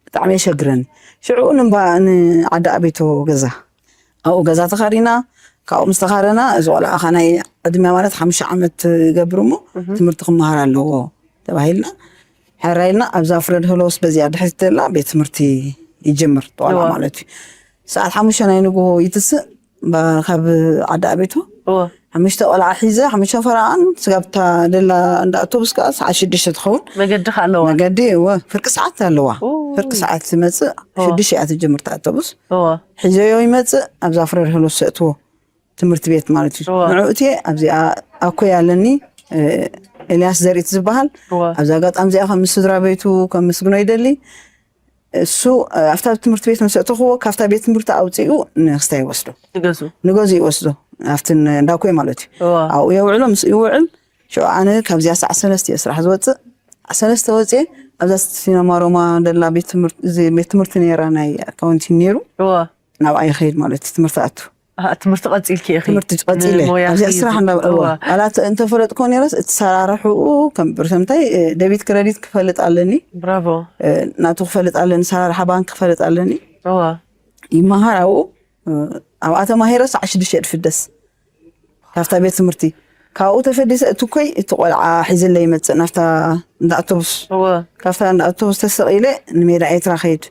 ብጣዕሚ የሸግረኒ። ሽዑ ንእምባ-፣ ንዓዲ ኣቤቶ ገዛ፣ ኣብኡ ገዛ ተኻሪና፣ ካብኡ ምስ ተኻረና፣ እዚ ቆልዓ ኸዓ ናይ ዕድመ ማለት ሓሙሽተ ዓመት ይገብር እሞ፣ እህ። ትምህርቲ ክመሃር ኣለዎ ተባሂልና፣ ሕራይ ኢልና፣ ኣብዛ ፍረድ ሆሎስ በዚኣ ድሕሪት ዘላ ቤት ትምህርቲ ይጅምር፣ ቆልዓ እወ። ማለት እዩ። ሰዓት ሓሙሽተ ናይ ንግሆ ይትስእ፣ ባ-፣ ካብ ዓዲ ኣቤቶ እወ። ሓሙሽተ ቆልዓ ሒዘ፣ ሓሙሽተ ፈረቓን፣ ስጋብታ ደላ እንዳ ኣውቶቡስ ከኣ ሰዓት ሽዱሽተ ትኸውን። መገዲ ከ ኣለዋ? መገዲ፣ እወ፣ ፍርቂ ሰዓት ኣለዋ። ኡ። ፍርቂ ሰዓት ትመጽእ፣ እወ። ሽዱሽተ እያ ትጅምር እታ ኣውቶቡስ። እወ። ሒዘዮ ይመጽእ፣ ኣብዛ ፍረድ ሆሎስ ዘእትዎ ትምህርቲ ቤት ማለት እዩ። እወ። ንዕኡ እትየ፣ ኣብዚኣ ኣኮይ ኣለኒ፣ እ፣ ኤልያስ ዘርኢት ዝበሃል። እወ። ኣብዚ ኣጋጣሚ እዚኣ ከም ስድራ ቤቱ ከምስግኖ ይደሊ። እሱ፣ እ፣ ኣብታ ትምህርቲ ቤት ምስ ኣእተኽዎ፣ ካብታ ቤት ትምህርቲ ኣውጺኡ ንክስታይ ይወስዶ። ንገዝኡ? ንገዝኡ ይወስዶ። ኣብቲ ን-፣ እንዳ ኮይ ማለት እዩ። እዋ። ኣብኡ የውዕሎ፣ ምስ ይውዕል፣ ሽዑ ኣነ ካብዚኣ ሰዓት ሰለስተ እየ ስራሕ ዝወጽእ። ሰዓት ሰለስተ ወጽየ፣ ኣብዛ ሲነማ ሮማ ደላ ቤት ትምህርቲ፣ እዚ ቤት ትምህርቲ ነይራ፣ ናይ ኣካውንቲንግ ነይሩ። እዋ። ናብኣ ይኸይድ ማለት እዩ፣ ትምህርቲ ኣቱ። ኣሃ፣ ትምህርቲ ቀጺልኪ ኢኺ? ትምህርቲ ቀጺለ። ንሞያ ኣብዚኣ ኺ ስራሕ ዝ-፣ እንዳ-፣ እዋ። እዋ። ዋላ እተ-፣ እንተፈለጥኮ ነይረስ፣ እቲ ሰራርሕኡ ከም ፐርሰንታይ፣ እ፣ ደቢት ክረዲት ክፈልጥ ኣለኒ። ብራቮ። እ፣ ናቱ ክፈልጥ ኣለኒ፣ ሰራርሓ ባንክ ክፈልጥ ኣለኒ። እዋ። ይመሃር ኣብኡ፣ እ፣ ኣብኣ ተማሂረ ሰዓት ሽዱሽተ እየ ድፍደስ። ካብታ ቤት ትምህርቲ። ካብኡ ተፈዲሰ እትኮይ፣ እቲ ቆልዓ ሒዝለይ ይመጽእ፣ ናብታ እንዳ ኣውቶቡስ። እዋ። ካብታ እንዳ ኣውቶቡስ ተሰቒለ ንሜዳ ኤርትራ ከይድ።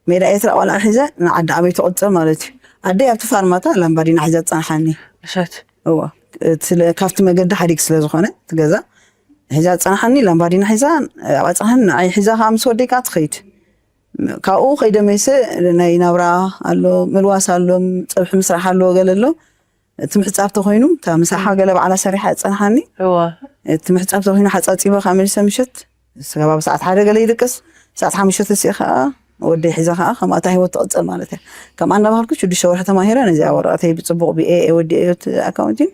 ሜዳ ኤርትራ ቆልዓ ሒዘ ንዓዲ ኣበይ ትቕጽር ማለት እዩ። ኣደይ ኣብቲ ፋርማታ ላምባዲና ሒዛ ትጸንሓኒ። እሸት። እዋ። እቲ ለ-፣ ካብቲ መገዲ ሓዲግ ስለ ዝኾነ፣ እቲ ገዛ፣ ሒዛ ጸናሓኒ ላምባዲና ሒዛ ኣብኣ ጸናሓኒ ንዓይ ሒዛ ከዓ ምስ ወደይ ከዓ ትኸይድ ካብኡ ከይደ መይሰ ናይ ናብራ ኣሎ ምልዋስ ኣሎ ፀብሒ ምስራሕ ኣለዎ ገለ ኣሎ እቲ ምሕፃብ ተኮይኑ እታ ምሳሓ ገለ ባዕላ ሰሪሓ ፀናሓኒ እዋ እቲ ምሕፃብ ተኮይኑ ሓፃፂበ ከዓ መሊሰ ምሸት ስጋባ ብሰዓት ሓደ ገለ ይድቅስ ሰዓት ሓሙሽተ ተሲእ ከዓ ወደይ ሒዛ ከዓ ከምኣታ ህይወት ትቕፅል ማለት እያ ከምኣ እናባህልኩ ሽዱሽተ ወርሒ ተማሂረ ነዚኣ ወረቐተይ ብፅቡቕ ብኤ ወዲኤ ኣካውንቲን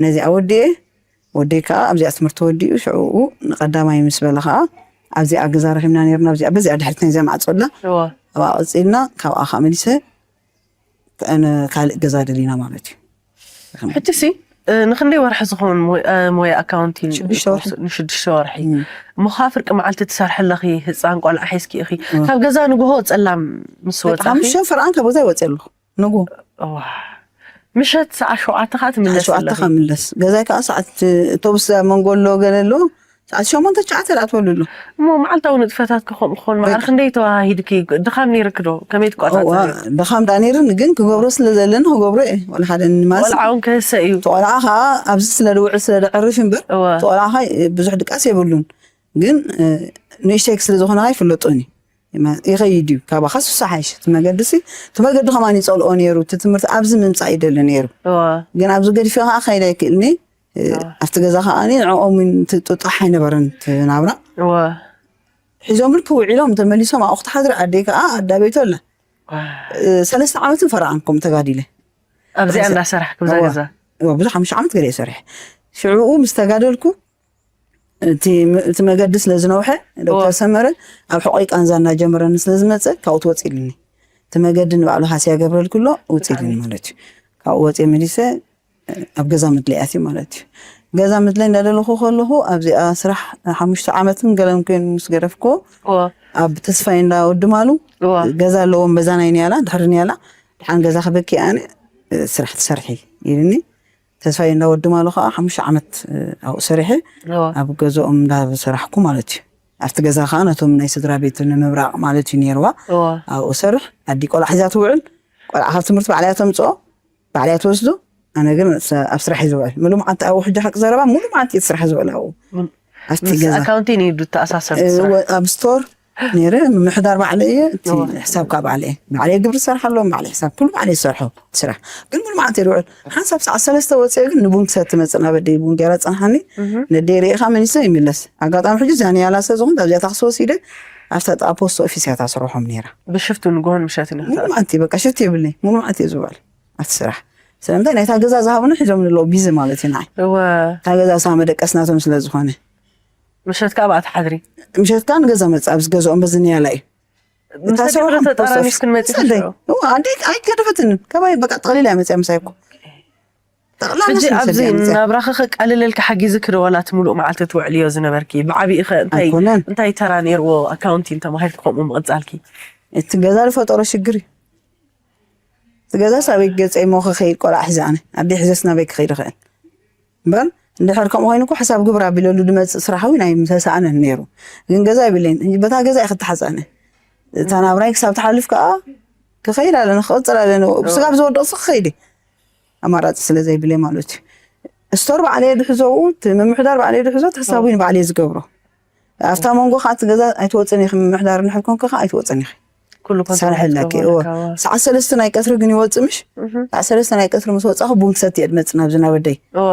ነዚኣ ወዲኤ ወደይ ከዓ ኣብዚኣ ትምህርቲ ወዲኡ ሽዕኡ ንቀዳማይ ምስ በለ ከዓ ኣብዚኣ ገዛ ረኪብና ነርና ኣብዚኣ በዚኣ ድሕሪት ናይ ዘማዕፀላ እዋ ኣብኣ ቀፂልና ካብኣ ከዓ መሊሰ ካልእ ገዛ ደሊና ማለት እዩ ሕጂ ሲ ንክንደይ ወርሒ ዝኸውን ሞያ ኣካውንቲንግ ንሽዱሽተ ወርሒ እሞ ከዓ ፍርቂ መዓልቲ ትሰርሒ ኣለኺ ህፃን ቆልዓ ሒዝኪ ኢኺ ካብ ገዛ ንግሆ ፀላም ምስ ወፃኺ ሓሙሽተ ፍርቃን ካብ ገዛ ይወፅእ ኣለኹ ንጉ ምሸት ሰዓት ሸውዓተ ከዓ ትምለስ ሸውዓተ ከዓ ምለስ ገዛይ ከዓ ሰዓት ቶብስ መንጎ ኣሎ ገለ ኣሎ ሰዓት ሸሞንተ ትሽዓተ ደኣ ትበሉ ኣሎ እሞ መዓልታዊ ንጥፈታት ክኾን ክኾን መዓር ክንደይ ተዋሂድኪ ድኻም ነይርክ ዶ ከመይ ትቋፃፀሪ ድኻም ደኣ ነይርኒ ግን ክገብሮ ስለ ዘለኒ ክገብሮ እየ ወላ ሓደ ንማስ ቆልዓ እውን ክህሰ እዩ ቆልዓ ከዓ ኣብዚ ስለ ድውዕል ስለ ድዕርፍ እምበር እወ ቆልዓ ከዓ ብዙሕ ድቃስ የብሉን ግን ንእሽተይ ስለ ዝኾነ ከዓ ይፍለጡኒ ይኸይድ እዩ ካባኻ ስሳ ሓይሽ እቲ መገዲ ሲ እቲ መገዲ ከማን ይፀልኦ ነይሩ እቲ ትምህርቲ ኣብዚ ምምፃእ ይደሊ ነይሩ እዋ ግን ኣብዚ ገዲፈ ከዓ ከይድ ኣይክእልኒ ኣብቲ ገዛ ከዓ ንዕኦም ጥጡሕ ኣይነበረን ትናብራ እዋ ሒዞም ልክ ውዒሎም ተመሊሶም ኣብኡ ክትሓድሪ ኣደይ ከዓ ኣዳቤቶ ኣላ ሰለስተ ዓመትን ፈረቓን ከም ተጋዲለ ኣብዚኣ እንዳሰራሕ ክብዛ ገዛ ብዙ ሓሙሽተ ዓመት ገለ ይሰርሕ ሽዕኡ ምስ ተጋደልኩ እቲ መገዲ ስለ ዝነውሐ ዶክተር ሰመረ ኣብ ሕቆይ ቃንዛ እናጀመረኒ ስለ ዝመፀ ካብኡ ትወፅ ኢልኒ እቲ መገዲ ንባዕሉ ሃስያ ገብረልክሎ ውፅ ኢልኒ ማለት እዩ ካብኡ ወፅየ መሊሰ ኣብ ገዛ ምድለይ ኣትዩ ማለት እዩ ገዛ ምድለይ እንዳደለኹ ከለኹ ኣብዚኣ ስራሕ ሓሙሽተ ዓመትን ገለን ኮይኑ ምስ ገደፍኩ ኣብ ተስፋይ እንዳ ወድማሉ ገዛ ኣለዎም በዛ ናይ ንያላ ድሕሪ ንያላ ድሓን ገዛ ክበኪ ኣነ ስራሕ ትሰርሒ ኢልኒ ተስፋይ እንዳ ወድማሉ ከዓ ሓሙሽተ ዓመት ኣብኡ ሰሪሐ ኣብ ገዛኦም እንዳሰራሕኩ ማለት እዩ ኣብቲ ገዛ ከዓ ነቶም ናይ ስድራ ቤት ንምብራቕ ማለት እዩ ነይርዋ ኣብኡ ሰርሕ ኣዲ ቆልዓ ሒዛ ትውዕል ቆልዓ ካብ ትምህርቲ ባዕላ እያ ተምፅኦ ባዕላ እያ ትወስዶ ኣነ ግን ኣብ ስራሕ እዩ ዝውዕል ሙሉ መዓልቲ ኣብኡ ሕጂ ሓቂ ዘረባ ሙሉ መዓልቲ እቲ ስራሕ ዝውዕል ኣብኡ ኣብቲ ገዛ ኣካውንቲን እዩ ተኣሳሰር ኣብ ስቶር ነይረ ምምሕዳር ባዕለ እየ እቲ ሕሳብ ካብ ባዕለ እየ ባዕለ ግብሪ ዝሰርሓ ኣለዎም ባዕለ ሕሳብ ኩሉ ባዕለ ዝሰርሖ ስራሕ ግን ሙሉ መዓልቲ እየ ዝውዕል ሓንሳብ ሰዓት ሰለስተ ወፅአ ግን ንቡን ክሰቲ መፅእ ናብ ኣደይ ቡን ገይራ ፀንሓኒ ነደይ ርኢኻ መሊሰ ይምለስ ኣጋጣሚ ሕጂ እዛ ንያላ ስለ ዝኾንት ኣብዚኣ ታክሲ ወሲደ ኣብታ ጥቓ ፖስት ኦፊስ እያ ታስርሖም ነይራ ብሽፍቱ ንግሆን ምሸትን እዩ ሙሉ መዓልቲ በቃ ሽፍቲ የብለይ ሙሉ መዓልቲ እየ ዝውዕል ኣብቲ ስራሕ ስለምንታይ ናይታ ገዛ ዝሃቡና ሒዞም ንለዉ ቢዚ ማለት እዩ ንዓይ እወ እታ ገዛ እሳ መደቀስናቶም ስለ ዝኾነ ምሸት ከዓ ብኣ ትሓድሪ ምሸት ከዓ ንገዛ መፅእ ኣብዚ ገዝኦም በዚ ንያላ እዩ ምስ ኣዲኡ ተጠራኒፍክን መፂእክን ሽዑ ኣይገደፈትንን ካባይ በቃ ጠቕሊላ እያ መፅያ ምሳይ እኮ ጠቕላላ ሕጂ ስለ ኣብዚ ሰዲያ መፅያ ናብራኺ ከቃልለልኪ ሓጊዝኪ ዶ ዋላ እቲ ሙሉእ መዓልቲ ትውዕልዮ ዝነበርኪ ብዓብይኸ እንታይ ኣይኮነን እንታይ ተራ ነይርዎ ኣካውንቲን ተማሂርኪ ከምኡ ምቕፃልኪ እቲ ገዛ ዝፈጠሮ ሽግር እዩ እቲ ገዛስ ኣበይ ገፀ እሞ ክኸይድ ቆልዓ ሒዘ ኣነ ኣደ ሒዘስ ናበይ ክኸይድ ይኽእል እምበር እንድሕር ከምኡ ኮይኑ እኮ ሕሳብ ግብር ኣቢለሉ ድመፅእ ስራሕ እውን ኣይምተሰኣነን ነይሩ ግን ገዛ ይብለይን ሕጂ በታ ገዛ እየ ክተሓፀነ እታ ናብራይ ክሳብ ትሓልፍ ከዓ ክኸይድ ኣለኒ ክቕፅል ኣለኒ ስጋብ ዝወድቕ ሲ ክኸይድ እየ ኣማራፂ ስለ ዘይብለይ ማለት እዩ ስቶር ባዕለየ ድሕዘኡ እቲ ምምሕዳር ባዕለየ ድሕዞ እቲ ሕሳብ እውን ባዕለየ ዝገብሮ ኣብታ መንጎ ከዓ እቲ ገዛ ኣይትወፅን ኢኺ ምምሕዳር እንድሕር ኮንኪ ከዓ ኣይትወፅን ኢኺ ኩሉ ኮንትሮል ትሰርሐለኪ ክትገብሮ እወ ኣለካ፣ እወ። ሰዓት ሰለስተ ናይ ቀትሪ ግን ይወፅእ ምሽ እህ፣ ሰዓት ሰለስተ ናይ ቀትሪ ምስ ወፃኹ ቡን ክሰቲ እየ ድመፅእ ናብዚ ናብ ኣደይ እወ።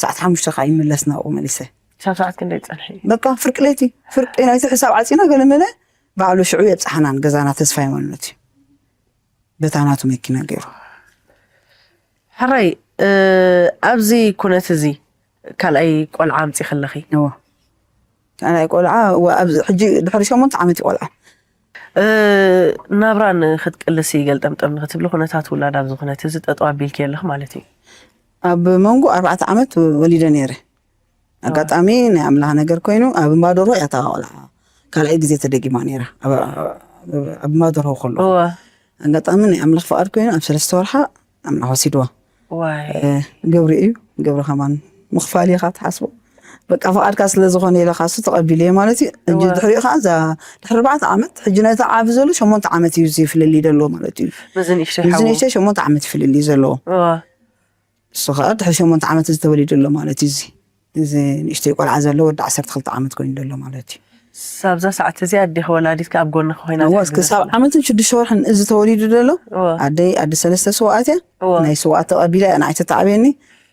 ሰዓት ሓሙሽተ ከዓ ይምለስ ናብኡ መሊሰ ክሳብ ሰዓት ክንደይ ትፀንሒ? በቃ ፍርቂ ለይቲ ፍርቂ ናይቲ ሕሳብ ዓፂና ገለመለ ባዕሉ ሽዑ የብፅሓና ንገዛና ተስፋ የማንነት እዩ በታ ናቱ መኪና ገይሩ ሕራይ እ፣ ኣብዚ ኩነት እዚ ካልኣይ ቆልዓ ኣምፂኺ ኣለኺ። እወ ካልኣይ ቆልዓ እወ ኣብዚ ሕጂ ድሕሪ ሸሞንተ ዓመት እዩ ቆልዓ እ፣ ናብራ ንክትቅልሲ ገልጠምጠም ንክትብሊ ኩነታት ውላድ ኣብዚ ኩነት እዚ ጠጠው ኣቢልኪ ኣለኺ ማለት እዩ። ኣብ መንጎ ኣርባዕተ ዓመት ወሊደ ነይረ ኣጋጣሚ ናይ ኣምላኽ ነገር ኮይኑ ኣብ እምባደርሆ እያ እታ ቆልዓ ካልኣይ ግዜ ተደጊማ ነይራ ኣብ ኣብ እምባደርሆ ከሎ እወ ኣጋጣሚ ናይ ኣምላኽ ፍቓድ ኮይኑ ኣብ ሰለስተ ወርሓ ኣምላኽ ወሲድዋ ዋይ እ፣ ግብሪ እዩ ግብሪ ከማን ምኽፋል ኢኻ ትሓስቦ በቃ ፍቓድካ ስለ ዝኾነ ኢለ ካሱ ተቐቢለ ማለት እዩ ሕጂ እወ። ድሕሪኡ ከዓ እዛ ድሕሪ ኣርባዕተ ዓመት ሕጂ ነቲ ዓቢ ዘሎ ሸሞንተ ዓመት እዩ እዚ ፍልልይ ዘለዎ ማለት እዩ ምዚ ንእሽተይ እዚ ሓዉ ንእሽተይ ሸሞንተ ዓመት ፍልልይ ዘለዎ እወ እሱ ከዓ ድሕሪ ሸሞንተ ዓመት እዚ ተወሊዱ ኣሎ ማለት እዩ እዚ እዚ ንእሽተይ ቆልዓ ዘሎ ወዲ ዓሰርተ ክልተ ዓመት ኮይኑ ዘሎ ማለት እዩ። ኣብዛ ሰዓት እዚኣ ኣዴኺ ወላዲትካ ኣብ ጎንኺ ኮይና እወ ትሕግዘኪ? ክሳብ ዓመትን ሽዱሽተ ወርሕን እዚ ተወሊዱ ዘሎ እወ። ኣደይ ኣደ ሰለስተ ስውኣት እያ። እወ። ናይ ስውኣት ተቐቢላ እያ ንዓይ ተታዕብየኒ።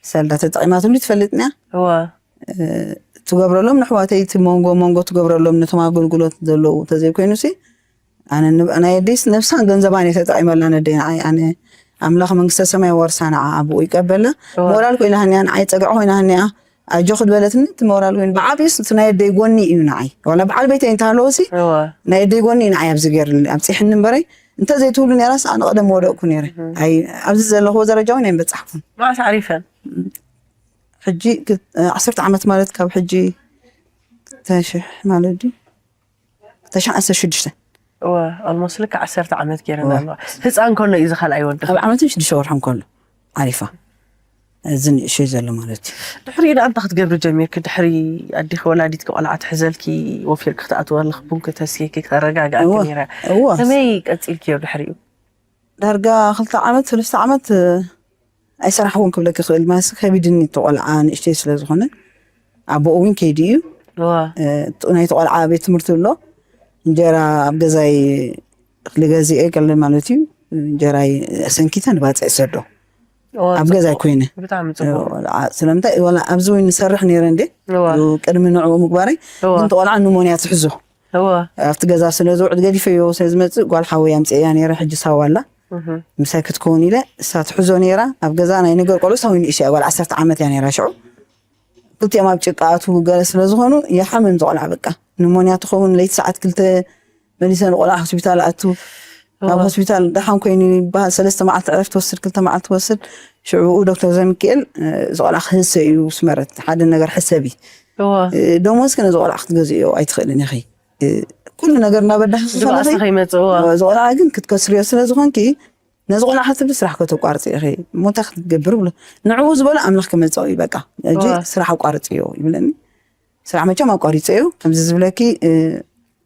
ሰልዳ ተጠቒማትሉ ትፈልጥንያ። እወ። ትገብረሎም ንኣሕዋተይ እቲ መንጎ መንጎ ትገብረሎም ነቶም ኣገልግሎት ዘለዉ ተዘይኮይኑሲ ኣነ ንብ- ናይ ኣደይስ ነብሳን ገንዘባን እየ ተጠቒመላ ነደይ ንዓይ ኣነ ኣምላኽ መንግስተ ሰማይ ወርሳ ንዓ ኣብኡ ይቀበላ። እወ። ሞራል ኮይና ሃኒያ ንዓይ ፀግዒ ኮይና ሃኒያ ኣጆኺ ዝበለትኒ እቲ ሞራል ኮይኑ ብዓብዩስ እቲ ናይ ኣደይ ጎኒ እዩ ንዓይ ዋላ በዓል ቤተይ እንተሃለወሲ እወ። ናይ ኣደይ ጎኒ እዩ ንዓይ ኣብዚ ገይርኒ ኣብፂሕኒ እምበረይ እንተዘይትብሉ ነራስ ኣነ ቀደም ወደቅኩ ነይረ። ኣይ ኣብዚ ዘለኽዎ ደረጃ እውን ኣይምበፃሕኩን። መዓስ ዓሪፈን? ሕጂ ክል- ዓሰርተ ዓመት ማለት ካብ ሕጂ ክልተ ሽሕ ማለት ድዩ ክልተ ሽሕ ዓሰርተ ሽዱሽተ እወ ኣልሞስት ልክዕ ዓሰርተ ዓመት ገይረን እወ። ኣለዋ። ህፃን ከሎ እዩ ዝኻልኣይ ወዲ ኣብ ዓመትን ሽዱሽተ ወርሖም ከሎ ዓሪፋ እዚ ንእሽተይ ዘሎ ማለት እዩ። ድሕሪኡ ደኣ እንታይ ክትገብሪ ጀሚርኪ? ድሕሪ ኣዴኺ ወላዲትኪ ቆልዓ ትሕዘልኪ ወፊርኪ ክትኣትወ ኣለኺ ቡን ክተስየኪ ክተረጋግኣኪ እወ፣ ነይራ። እወ። ከመይ ቀፂልክዮ ድሕሪኡ? ዳርጋ ክልተ ዓመት ሰለስተ ዓመት እ፣ ኣይሰራሕኩን ክብለኪ ይኽእል ማለት ከቢድኒ እቲ ቆልዓ ንእሽተይ ስለ ዝኾነ ኣቦኡ እውን ከይዱ እዩ። እወ። እ፣ እቲ- ናይቲ ቆልዓ ቤት ትምህርቲ ኣሎ እንጀራ ኣብ ገዛይ ክልገዚኤ ገለ ማለት እዩ እንጀራይ ሰንኪተ ንባፅዕ ሰዶ እወ፣ ኣብ ገዛይ ፅቡቕ። ኮይነ ብጣዕሚ ፅቡቕ። ወላ ስለምንታይ ወላ ኣብዚ ወይ ንሰርሕ ነይረ እንዴ እወ። ቅድሚ ንዕኡ ምግባረይ እወ። ግን ቆልዓ ንሞንያ ትሕዞ እወ። ኣብቲ ገዛ ስለ ዝውዕል ገዲፈዮ ስለ ዝመፅእ ጓል ሓወይ ኣምፅእያ ነይረ ሕጂ ሳዋላ እህ። ምሳይ ክትከውን ኢለ እሳ ትሕዞ ነይራ ኣብ ገዛ ናይ ነገር ቆልዑ ሳዊ ንእሽ እያ ጓል ዓሰርተ ዓመት እያ ነይራ ሽዑ ክልቲኦም ኣብ ጭቃ ኣትዉ ገለ ስለ ዝኾኑ ይሓምም ዝቆልዓ በቃ ንሞንያ ትኸውን ለይቲ ሰዓት ክልተ መሊሰ ንቆልዓ ሆስፒታል ኣቱ ናብ ሆስፒታል ደሓን ኮይኑ ይበሃል ሰለስተ መዓልቲ ዕረፍ ትወስድ ክልተ መዓልቲ ትወስድ ሽዑኡ ዶክተር ዘሚክኤል እዚ ቆልዓ ክህሰ እዩ ስመረት ሓደ ነገር ሕሰቢ እወ። ደሞዝ ከ ነዚ ቆልዓ ክትገዝእዮ ኣይትኽእልን ኢኺ ኩሉ ነገር እናበዳኺ ግብኣት ከለኺ ከይመፅእ እወ። እዚ ቆልዓ ግን ክትከስርዮ ስለ ዝኾንኪ ነዚ ቆልዓ ክትብሊ ስራሕ ከተቋርፂ ኢኺ እሞ እንታይ ክትገብር ብሎ ንዕኡ ዝበሎ ኣምላኽ ክመፀኦ እዩ በቃ ሕጂ እወ። ስራሕ ኣቋርፅዮ ይብለኒ ስራሕ መቸም ኣቋሪፀ እዩ ከምዚ ዝብለኪ እ፣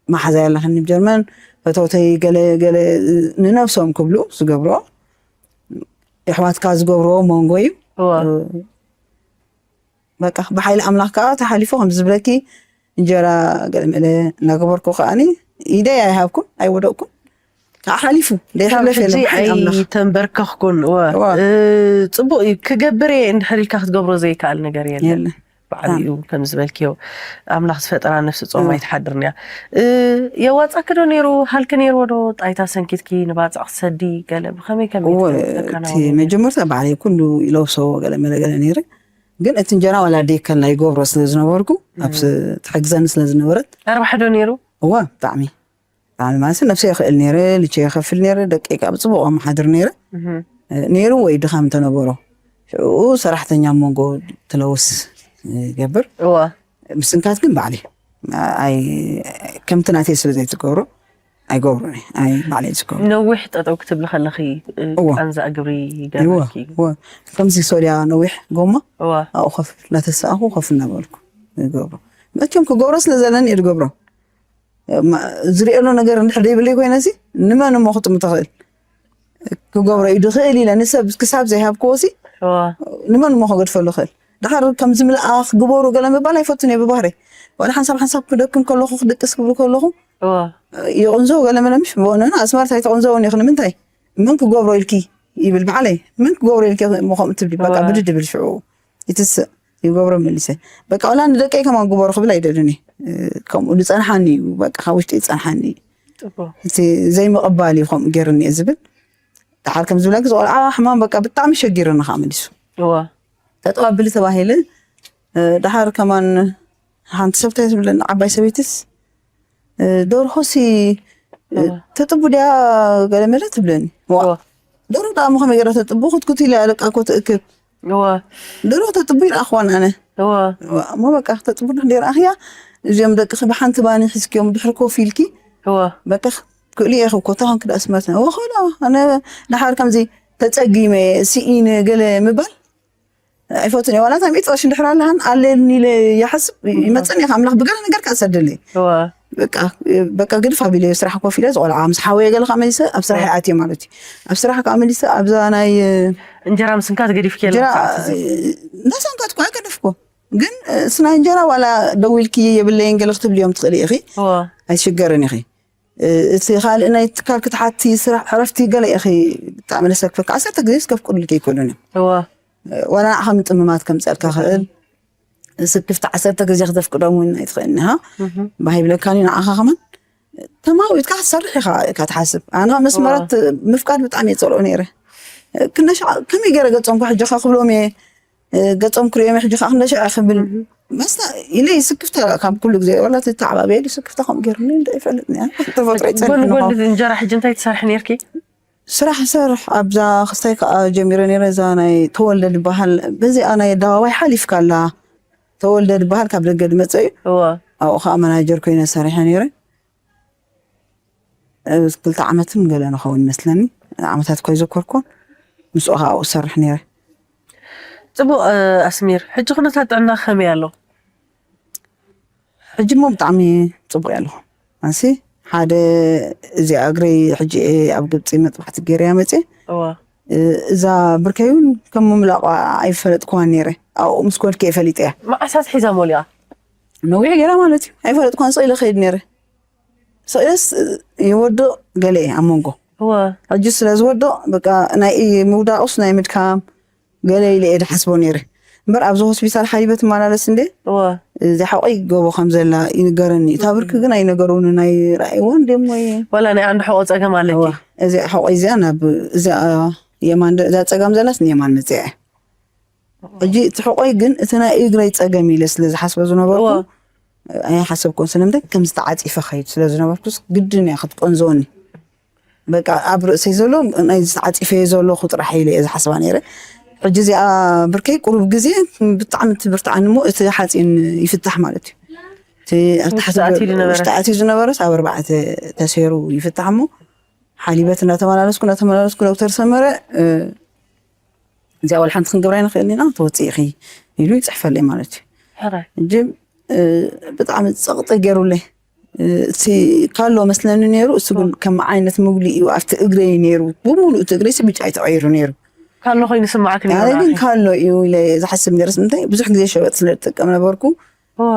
መሓዛይ ኣለኽኒ ብ ጀርመን ፈተውተይ ገለ ገለ እ፣ ንነብሶም ክብሉ ዝገብርኦ የሕዋትካ ዝገብርዎ መንጎ እዩ እወ። እ፣ በቃ ብሓይሊ ኣምላኽ ከዓ ተሓሊፉ ከምዚ ዝብለኪ እንጀራ ገለመለ እናገበርኩ ከዓኒ ኢደይ ኣይሃብኩን ኣይወደቅኩን ከዓ ሓሊፉ ካብ ደይሕለፍ ሕጂ የለ ብሓይሊ ኣምላኽ ኣይተንበርከኽኩን እወ። እወ። እ፣ ፅቡቅ እዩ ክገብር እየ እንድሕር ኢልካ ክትገብሮ ዘይከኣል ነገር የለን የለ ባዕሉ እዩ ከም ዝበልክዮ ኣምላኽ ዝፈጠራ ነፍሲ ጾም እወ። ኣይትሓድርን እያ እ፣ የዋፃኪ ዶ ነይሩ ሃልኪ ነይርዎ ዶ ጣይታ ሰንኪትኪ ንባፅዕ ክትሰዲ ገለ ብኸመይ ከመይ እወ ትከ- እቲ ተከናወነ መጀመርታ ባዕለይ ኩሉ ይለብሶ ገለ መለ ገለ ነይረ ግን እቲ እንጀራ ዋላ ደይከላ ይገብሮ ስለ ዝነበርኩ ኣብ ትሕግዘኒ ስለ ዝነበረት ኣርባሕ ዶ ነይሩ እዋ ብጣዕሚ ብጣዕሚ ማለት ነብሰ ይኽእል ነይረ ልቸ ይኸፍል ነይረ ደቂ ካብ ፅቡቅ መሓድር ነይረ እህ። ነይሩ ወይ ድኻም እንተነበሮ ሽኡ ሰራሕተኛ ኣብ መንጎ ትለውስ ይገብር እዋ ምስንካት ግን ባዕሊ ኣይ ከምቲ ናተይ ስለ ዘይትገብሮ ኣይገብሩን እየ። ኣይ ባዕለይ ዝገብሩ ነዊሕ ጠጠው ክትብሊ ከለኺ እ፣ እዋ። ቃንዛእ ግብሪ እዋ ይገብረኪ እዋ ከምዚ ሶድያ ነዊሕ ጎማ እዋ ኣብኡ ከፍ እናተሰኣኹ ከፍ እናበልኩ ይገብሩ መቸም ክገብሮ ስለ ዘለኒ እየ ዝገብሮ ማ- ዝሪኦ ኣሎ ነገር እንድሕር ዘይብለይ ኮይነሲ ንመን እሞ ክጥምቶ ክእል ክገብሮ እዩ ድኽእል ኢለ ንሰብ ክሳብ ዘይሃብክዎ ሲ እዋ ንመን እሞ ክገድፈሉ ክእል ድሓር ከምዚ ምልኣኽ ግበሩ ገለ ምባል ኣይፈቱን እየ ብባህረይ ዋላ ሓንሳብ ሓንሳብ ክደክም ከለኹ ክድቅስ ክብል ከለኹ እዋ ይቕንዘው ገለ መለ ምሽ ብእውነና ኣስመርት ኣይትቕንዘውን ኢኺ ንምንታይ መን ክገብሮ ኢልኪ ይብል ባዕለይ መን ክገብሮ ኢልኪ እሞ ከምኡ ትብሊ በቃ እዋ። ብድድ ብል ሽዑ ይትስእ ይገብሮ መሊሰ በቃ ዋላ ንደቀይ ከማን ግበሩ ክብል ኣይደልን እየ ከምኡ ዝፀንሓኒ እዩ በቃ ካብ ውሽጢ ዝፀንሓኒ እዩ ፅቡቅ እቲ ዘይምቕባል እዩ ከምኡ ገይሩኒ እየ ዝብል ድሓር ከም ዝብለኪ ዝቆልዓ ሕማም በቃ ብጣዕሚ ሸጊርኒ ከዓ መሊሱ እዋ ተጠባብሊ ተባሂለ እ፣ ድሓር ከማን ሓንቲ ሰብታይ ዝብለኒ ዓባይ ሰበይትስ እ፣ ደርሆሲ እ፣ እዋ ተጥቡ ድያ ገለ መለ ትብለኒ ዋ እዋ ደርሆ ደኣ ከመይ ገይራ ተጥቡ ክትኩት ኢለ ደቃ እኮ ትእክብ እዋ ደርሆ ተጥቡ ይረኣኽዋን ኣነ እዋ ዋ፣ እሞ በቃ ክተጥቡ እንድሕር ደይረኣኽያ እዚኦም ደቅኺ ብሓንቲ ባኒ ሒዝክዮም ድሕሪ ኮፍ ኢልኪ እዋ በቃ ክእልዮ ኢኺ እኮ እንታይ ኮንኪ ደኣ ስመርትና ወኸላ ኣነ ድሓር ከምዚ ተፀጊመ ስኢነ ገለ ምባል ኣይፈቱን እየ ዋላ እንታይ ሚእቲ ቅርሺ እንድሕር ኣለሃን ኣለኒ ኢለ ይሓስብ ይመፀኒ ኢኻ ኣምላኽ ብገለ ነገር ከኣ ሰደለይ እዋ በቃ በቃ ግድፍ ኣቢለዮ ስራሕ ኮፍ ኢለ ዝቆልዓ ምስ ሓወየ ገለ ከዓ መሊሰ ኣብ ስራሕ ይኣትየ ማለት እዩ ኣብ ስራሕ ከዓ መሊሰ ኣብዛ ናይ እንጀራ ምስንካት ገዲፍኪ እንጀራ የለን ሰዓት እዚ እንዳሰንካትኩ ኣይገደፍኩ ግን ስናይ እንጀራ ዋላ ደው ኢልኪ የብለይን ገለ ክትብልዮም ትኽእሊ ኢኺ። እዋ ኣይትሽገርን ኢኺ። እቲ ካልእ ናይ ትካል ክትሓቲ ስራሕ ዕረፍቲ ገለ ኢኺ። ብጣዕሚ ነሰክፈካ ዓሰርተ ግዜ ስከፍቅዱልኪ ኣይክእሉን እዮም። እዋ ዋላ ንዓኻ ምጥምማት ከምፀልካ ክእል ስክፍቲ ዓሰርተ ግዜ ክተፍቅዶም እውን ኣይትኽእልን ኢኻ። ባህ ይብለካኒ ንዓኻ ከማን ተማዊትካ ክትሰርሕ ኢኻ ኢልካ ትሓስብ። ኣነ መስመራት ምፍቃድ ብጣዕሚ እየ ፀልኦ ነይረ። ክንደሻ ከመይ ገይረ ገፆም ከሕጆኻ ክብሎም እየ። ገፆም ክሪኦም ሕጂ ከዓ ክንደሻ ክብል መስና ኢለ ይስክፍታ ካብ ኩሉ ግዜ ወላ ተዓባቢያ ይስክፍታ ከምኡ ገይሩኒ እንደ ይፈልጥ ተፈጥሮ ጎን ይፀንሕ ጎን እንጀራ ሕጂ እንታይ ትሰርሒ ነርኪ? ስራሕ ሰርሕ ኣብዛ ክስታይ ከዓ ጀሚረ ነይረ። እዛ ናይ ተወልደ ዝበሃል በዚኣ ናይ ኣደባባይ ሓሊፍካ ኣላ። ተወልደ ዝበሃል ካብ ደገ ዝመፀ እዩ። እዋ ኣብኡ ከዓ መናጀር ኮይነ ሰሪሐ ነይረ። ክልተ ዓመትን ገለ ንኸውን ይመስለኒ። ዓመታት እኳ ይዘከርኩን ምስኡ ከዓ ኣብኡ ሰርሕ ነይረ። ፅቡቅ ኣስሚር፣ ሕጂ ኩነታት ጥዕና ከመይ ኣሎ? ሕጂ እሞ ብጣዕሚ ፅቡቅ እየ ኣለኹ። ኣንሲ ሓደ እዚኣ እግረይ ሕጂ እየ ኣብ ግብፂ መጥባሕቲ ገይረያ መፅየ። እዋ እዛ ብርከይ እውን ከም ምምላቋ ኣይፈለጥኩዋን ነይረ። ኣብኡ ምስ ኮልኪ እየ ፈሊጠያ። መዓሳት ሒዛ ሞሊኣ? ነዊሕ ገይራ ማለት እዩ። ኣይፈለጥኩዋን ስቕ ኢለ ከይድ ነይረ። ስቕ ኢለስ ይወድቕ ገለ እየ ኣብ መንጎ እዋ ሕጂ ስለ ዝወድቕ በቃ ናይ ምውዳቕስ ናይ ምድካም ገለ ኢለ እየ ዝሓስቦ ነይረ። እምበር ኣብዚ ሆስፒታል ሓሊበ ትመላለስ እንደ እዋ እዚ ሓቆይ ጎቦ ከም ዘላ ይንገረኒ። እታ ብርኪ ግን ኣይነገሩንን ኣይረኣይዎን ደሞ ዋላ ናይ ዓንዲ ሕቆ ፀገም ኣለኪ? እዚ ሓቆይ እዚኣ ናብ እዚኣ የማን እዛ ፀጋም ዘላስ ንየማን መፅያ እያ። ሕጂ እቲ ሕቆይ ግን እቲ ናይ እግረይ ፀገም ኢለ ስለ ዝሓስቦ ዝነበርኩ እዋ ኣይሓሰብኩን። ስለምንታይ ከምዚ ተዓፂፈ ከይድ ስለ ዝነበርኩስ ግድን እያ ክትቆንዘወኒ። በቃ ኣብ ርእሰይ ዘሎ ናይ ተዓፂፈዮ ዘለኹ ጥራሕ ኢለ እየ ዝሓስባ ነይረ። ሕጂ እዚኣ ብርከይ ቁሩብ ግዜ ብጣዕሚ ትብርትዓኒ እሞ እቲ ሓፂን ይፍታሕ ማለት እዩ። እቲ ኣብቲ ውሽጢ ሓፂን ኣትዩ ዝነበረ። ውሽጢ ኣትዩ ዝነበረስ ኣብ ኣርባዕተ ተሰይሩ ይፍታሕ እሞ ሓሊበት እናተመላለስኩ እናተመላለስኩ ዶክተር ሰመረ እ፣ እዚኣ ወላ ሓንቲ ክንገብራ ኣይንኽእልን ኢና ትወፅእ ኢኺ ኢሉ ይፅሕፈለይ ማለት እዩ። ሕራይ ሕጂ እ፣ ብጣዕሚ ፀቕጢ ገይሩለይ። እ፣ እቲ ካሎ መስለኒ ነይሩ። እሱ ግን ከም ዓይነት ምግሊ እዩ ኣብቲ እግረይ ነይሩ። ብምሉእ እቲ እግረይ ብጫ እዩ ተቐይሩ ነይሩ። ካሎ ኮይኑ ስማዓክ ኣነ ነይሩ ግን ንዓኺ? ካሎ እዩ ኢለ ዝሓስብ ነይርስ ምንታይ ብዙሕ ግዜ ሸበጥ ስለ ዝጥቀም ነበርኩ። እዋ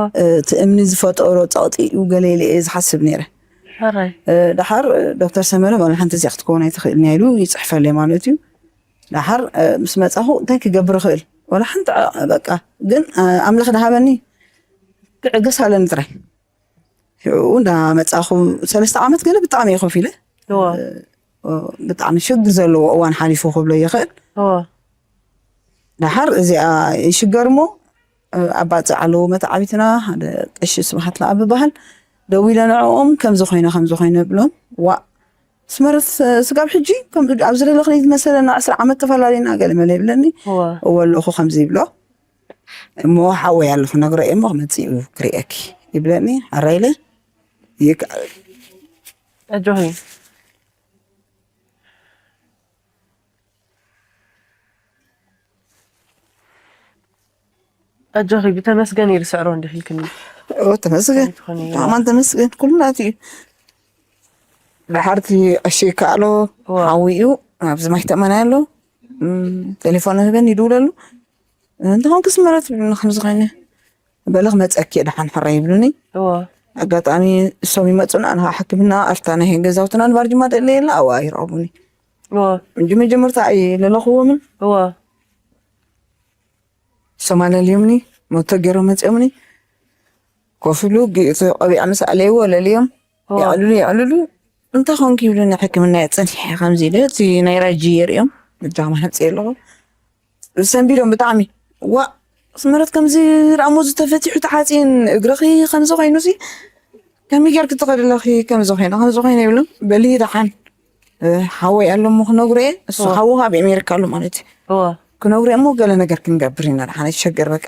እቲ እምኒ ዝፈጠሮ ፀቕጢ እዩ ገለ ኢለ እየ ዝሓስብ ነይረ። ሕራይ እ፣ ደሓር እ፣ ዶክተር ሰመረ ዋላ ሓንቲ እዚኣ ክትከውን ኣይትኽእልን እያ ኢሉ ይፅሕፈለይ ማለት እዩ። ደሓር እ፣ ምስ መፃኹ እንታይ ክገብር እኽእል? ዋላ ሓንቲ እ፣ በቃ ግን እ፣ ኣምላኽ ድሃበኒ ክዕገስ ኣለኒ ጥራይ። ሽዑ እንዳመፃኹ ሰለስተ ዓመት ገለ ብጣዕሚ እየ ኮፍ ኢለ እዋ እ፣ ብጣዕሚ ሽግር ዘለዎ እዋን ሓሊፉ ክብሎ ይኽእል። እዋ ደሓር እዚኣ ይሽገር እሞ እ፣ ኣብ ባፅዕ ኣለዉ መተዓቢትና ሓደ ቀሺ ስብሓት ለኣብ ዝበሃል ደዊለ ንዕኦም ከምዚ ኮይነ ከምዚ ኮይነ ብሎም ዋ ስመረት እ፣ ስጋብ ሕጂ ከም ኣብዚ ዘለኽኒ ዝመሰለና ዕስራ ዓመት ተፈላለና ገለ መለ ይብለኒ። እዋ እወ ኣለኹ ከምዚ ይብሎ እሞ ሓወይ ኣለኹ ነግሮ እየ እሞ ክመፅእ እዩ ክርእየኪ ይብለኒ። ኣራይለ ይከኣል ኣጆኺ ኣጆኺ ብተመስገን እዩ ዝስዕሮ እንዲኺ ኢልክኒ። ኦ ተመስገን ትኾኒ ብጣዕማን ተመስገን ኩሉ ናት እዩ። ድሓርቲ ቀሺ ይከኣሎ ዋ። ሓዊ እዩ ኣብዚ ማይ ተመና ኣሎ። ቴሌፎን ህበን ይድውለሉ እንተኾን ክስመረት ይብሉኒ ከምዚ ኮይነ በለ ክመፀኪ ደሓን ሕራ ይብሉኒ። እዎ ኣጋጣሚ እሶም ይመፁና ንኻ ሕክምና ኣርታ ናይ ገዛውትና ንባርጅማ ደለ የለ ኣዋ ይረኽቡኒ። እዎ እንጂ መጀመርታ ኣይለለኽዎምን እዎ እሶም ኣለልዮምኒ። ሞቶ ገይሮም መፅኦምኒ። ኮፍ ኢሉ ግ- እቲ ቆቢዕ ምስ ኣለይዎ ኣለልዮም እዎ የዕልሉ የዕልሉ። እንታይ ኮንክ ይብሉኒ ሕክምና እየ ፀኒሐ ከምዚ ኢለ እቲ ናይ ራጂ የርእዮም። እጃማ ሕምፂ ኣለኹ ሰንቢዶም ብጣዕሚ ዋ ስመረት ከምዚ ደኣ እሞ ዝተፈቲሑ ተሓፂን እግርኺ ከምዚ ኮይኑ ሲ ከመይ ጌርክ ትኸዲ ኣለኺ ከምዚ ኮይነ ከምዚ ኮይነ ይብሎም በሊ ደሓን ሓወይ ኣሎ እሞ ክነግሮ እየ እሱ ሓዉ ካብ ኣሜሪካ ኣሎ ማለት እዩ እዎ ክነግሮ እሞ ገለ ነገር ክንገብር ኢና ደሓን ኣይትሸገር በቃ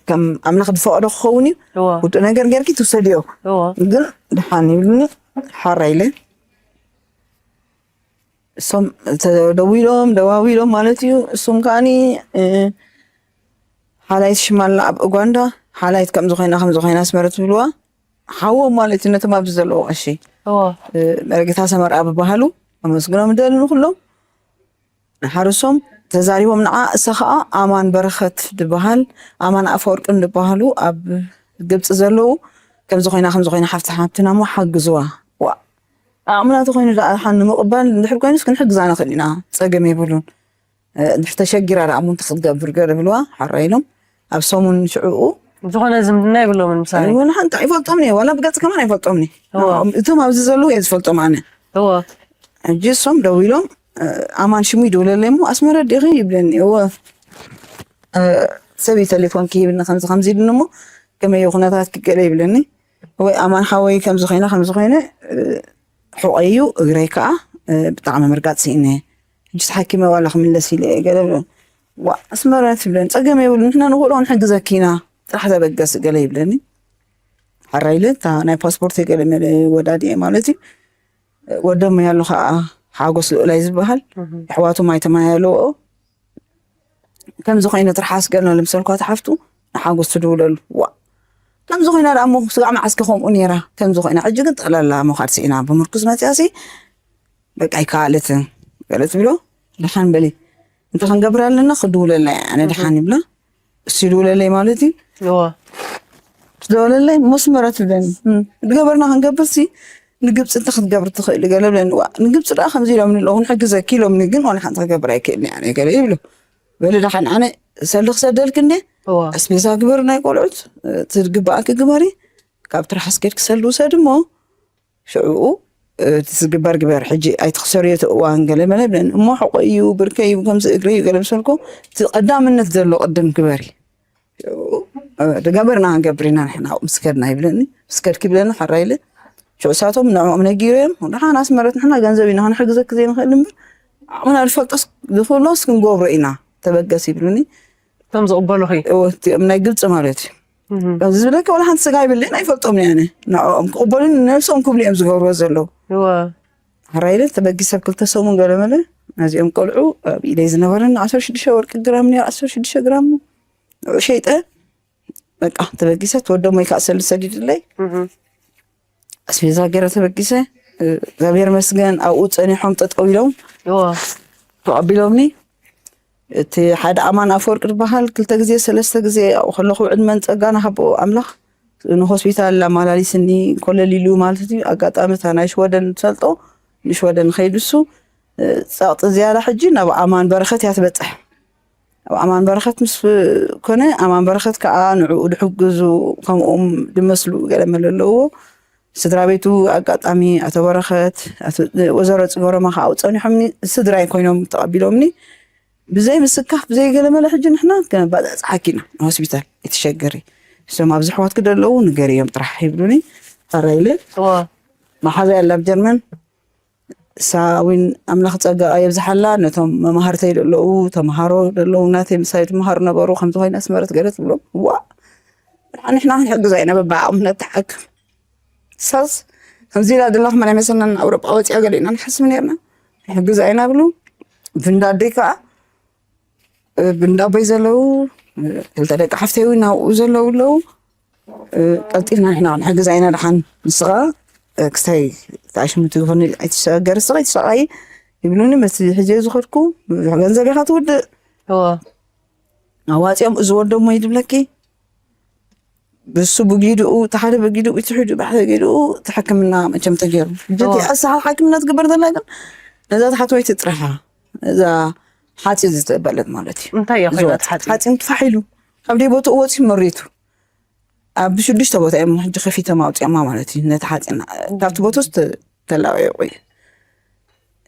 ከም ኣምላኽ ዝፈቐዶ ክኸውን እዩ እዎ ውጡእ ነገር ጌርኪ ትውሰድዮ እዎ ግን ደሓን ይብሉኒ ሓራ ኢለ እሶም ተደዊሎም ደዋዊሎም ማለት እዩ እሱም ከዓኒ ሓላይት ሽማላ ኣብ ኡጋንዳ ሓላይት ከም ዝኾይና ከም ዝኾይና ኣስመረት ዝብልዋ ሓዎም ማለት እዩ ነቶም ኣብዚ ዘለዉ ቀሺ እዎ መረጌታ ሰመርኣ ብባህሉ ኣመስግኖም ደል ንኩሎም ንሓርሶም ተዛሪቦም ንዓ። እሳ ከዓ ኣማን በረኸት ዝበሃል ኣማን ኣፈወርቅን ዝበሃሉ ኣብ ግብፂ ዘለዉ፣ ከምዚ ኮይና ከምዚ ኮይና ሓፍቲ ሓብትና እሞ ሓግዝዋ። ዋ፣ ኣቕምና ተኮይኑ ደኣ ሓን ንምቕባል እንድሕር ኮይኑስ ክንሕግዛ ንኽእል ኢና፣ ፀገም የብሉን። እ፣ እንድሕር ተሸጊራ ደኣ እሞ እንታይ ክትገብር ገለ ብልዋ ሓራ ኢሎም ኣብ ሰሙን ሽዕኡ ዝኾነ ዝምድና የብሎምን ምሳሌ። ወላ ሓንቲ ኣይፈልጦምን እየ፣ ዋላ ብገፅ ከማን ኣይፈልጦምን እየ። እዋ። እቶም ኣብዚ ዘለዉ እየ ዝፈልጦም ኣነ። እዋ። ሕጂ እሶም ደው ኢሎም፣ እ፣ ኣማን ሽሙ ይደውለለይ እሞ፣ ኣስመረ ዲኺ ይብለኒ። እወ፣ እ፣ ሰብ እዩ ቴሌፎን ክሂብኒ ከምዚ ከምዚ ኢሉኒ እሞ፣ ከመይ እዩ ኩነታትኪ ገለ ይብለኒ። ወይ ኣማን ሓወይ ከምዚ ኮይነ ከምዚ ኮይነ፣ እ፣ ሕቆይ እዩ፣ እግረይ ከዓ፣ እ፣ ብጣዕሚ ምርጋፅ ስኢነ። ሕጂ ተሓኪመ ዋላ ክምለስ ኢለ እየ ገለ ብሎ። ዋ፣ ኣስመረ ትብለኒ፣ ፀገም የብሉ፣ ንሕና ንኽእሎ ክንሕግዘኪ ኢና፣ ጥራሕ ተበገሲ ገለ ይብለኒ። ሓራ ኢለ እታ ናይ ፓስፖርት ገለ መለ ወዳዲ እየ ማለት እዩ። ወዶም ያሉ ከዓ ሓጎስ ልኡላይ ዝበሃል ኣሕዋቱ ማይ ተማያለዎ። ከምዚ ኮይነ ትርሓስ ገልና ልምሰልኳ ተሓፍቱ ንሓጎስ ትድውለሉ። ዋ፣ ከምዚ ኮይና ደኣ እሞ ስጋዕ መዓስከ ከምኡ ነይራ። ከምዚ ኮይና ሕጂ ግን ጠቕላላ ምኻድ ስኢና ብምርኩስ መፅያሲ በቃ ኣይከኣለትን ገለ ትብሎ። ደሓን በሊ፣ እንተ ክንገብር ኣለና ክድውለልና እየ ኣነ ደሓን ይብላ። እሱ ይድውለለይ ማለት እዩ። እዋ። ትደወለለይ መስመራ ትብለኒ። እም፣ ዝገበርና ክንገብር ሲ ንግብፂ እንተ ክትገብር ትኽእል ገለ ብለኒ። ዋ፣ ንግብፂ ደኣ ከምዚ ኢሎምኒ ኣለዉ፣ ክንሕግዘኪ ኢሎምኒ፣ ግን ዋላ ሓንቲ ክገብር ኣይክእልን እየ ኣነ ገለ ይብሎ። በሊ ደሓን ኣነ ሰልዲ ክሰደልኪ እንዴ? እዋ። ኣስቤዛ ግበሪ ናይ ቆልዑት፣ እቲ ዝግበኣኪ ግበሪ። ካብ ትርሓስ ኬድኪ ሰልዲ ውሰዲ እሞ ሽዕኡ፣ እ፣ እቲ ዝግበር ግበር፣ ሕጂ ኣይትኽሰርዮ እቲ እዋን ገለ መለ ብለን። እሞ ሕቆ እዩ፣ ብርከ እዩ፣ ከምዚ እግሪ እዩ ገለ ምሰልኩ፣ እቲ ቀዳምነት ዘሎ ቅድም ግበሪ። ሽዕኡ፣ እ፣ ዝገበርና ክንገብር ኢና ንሕና ኣብኡ ምስ ከድና ይብለኒ። ምስ ከድኪ ይብለኒ፣ ሓራ ኢለ። ሽዑ እሳቶም ንዕኦም ነጊረዮም፣ ደሓን ኣስመረት ንሕና ገንዘብ ኢና ክንሕግዘኪ ዘይንኽእል እምበር፣ ዓቕምና ዝፈልጦስ ዝኽእሎስ ክንገብሮ ኢና፣ ተበገስ ይብሉኒ። እቶም ዝቕበሉኺ? እወ፣ እቲኦም ናይ ግብፂ ማለት እዩ። እህ። ከምዚ ዝብለኪ ዋላ ሓንቲ ስጋ ይብልን ኣይፈልጦም እየ ኣነ። ንዕኦም ክቕበሉን ነብሶም ክብሉ እዮም ዝገብርዎ ዘለዉ። እወ። ሕራይ ኢለ ተበጊሰ ኣብ ክልተ ሰሙን ገለ መለ ነዚኦም ቆልዑ ኣብ ኢደይ ዝነበረኒ ዓሰርተ ሽዱሽተ ወርቂ ግራም ነይሩ፣ ዓሰርተ ሽዱሽተ ግራም ንዑ ሸይጠ። በቃ ተበጊሰ ትወደሞ ወይ ከዓ ሰልዲ ሰዲድለይ። እህ። ኣስቤዛ ገይረ ተበጊሰ። እግዚኣብሔር መስገን ኣብኡ ፀኒሖም ጠጠው ኢሎም እወ። ተቐቢሎምኒ። እቲ ሓደ ኣማን ኣፈወርቅ ዝበሃል ክልተ ግዜ ሰለስተ ግዜ ኣብኡ ከለኹ ዕድመን ጸጋን ሃቦ ኣምላኽ ንሆስፒታል ኣመላሊስኒ ኮለል ኢሉ ማለት እዩ። ኣጋጣሚ እታ ናይ ሽወደን ትፈልጦ ንሽወደን ከይዱ እሱ ጸቕጢ ዝያዳ ሕጂ ናብ ኣማን በረኸት እያ ትበጽሕ። ኣብ ኣማን በረኸት ምስ ኮነ ኣማን በረኸት ከዓ ንዕኡ ድሕግዙ ከምኦም ድመስሉ ገለ መለ ኣለዎ። ስድራ ቤቱ ኣጋጣሚ ኣቶ በረኸት ወይዘሮ ጽገሮማ ከዓ ኣብኡ ጸኒሖምኒ ስድራይ ኮይኖም ተቐቢሎምኒ። ብዘይ ምስካፍ ብዘይ ገለመለ ሕጂ ንሕና ከነባፅሕ ፀሓኪ ኢና ንሆስፒታል ኣይትሸገሪ። እሶም ኣብዚ ኣሕዋትኪ ደለዉ ንገርዮም ጥራሕ ይብሉኒ። ተራይለ እዋ መሓዛ ያለ ኣብ ጀርመን ሳዊን ኣምላኽ ጸጋ የብዝሓላ። ነቶም መማህርተይ ደለዉ ተምሃሮ ደለዉ ናተይ ምሳይ ትምሃሩ ነበሩ ከምዚ ኮይና ኣስመረት ገለ ትብሎም ዋ ንሕና ክንሕግዛ ኢና በብዓቕምና ተሓክም ሳስ ከምዚ ኢላ ደላ ከማን ኣይመሰልናን ኣውሮጳ ወፂኣ ገለ ኢና ንሓስብ ነርና። ንሕግዛ ኢና ብሉ ብንዳ ኣደይ ከዓ ብንዳ ኣቦይ ዘለዉ ክልተ ደቂ ሓፍተይ እውን ናብኡ ዘለዉ ኣለዉ። ቀልጢፍና ንሕና ክንሕግዛ ኢና ደሓን ንስኻ ክስታይ ተኣሽሙ ትግሆኒ ኣይትሸገር ንስኻ ኣይትሸቃይ ይብሉኒ። መስ ሕጀ ዝኸድኩ ብዙሕ ገንዘብ ኢኻ ትውድእ እዎ ኣዋፂኦም እዚ ወደሞ ይድብለኪ ብሱ ብጊድኡ እቲ ሓደ ብጊድኡ እቲ ሕዱ ብሕደ ጊድኡ እቲ ሕክምና መቸም ተገይሩ ጀቲ ኣስሓ ሓክምና ትግበር ዘላ ግን ነዛ ተሓትወይቲ ጥራሓ እዛ ሓፂን ዝተበለት ማለት እዩ እንታይ እያ ኮይና ሓፂን ሓፂን ትፋሕ ኢሉ ካብ ደይ ቦትኡ ወፂ መሬቱ ኣብ ሽዱሽተ ቦታ እዮም ሕጂ ከፊቶም ኣውፅኦማ ማለት እዩ ነቲ ሓፂን ካብቲ ቦትኡ ተላዊቑ እዩ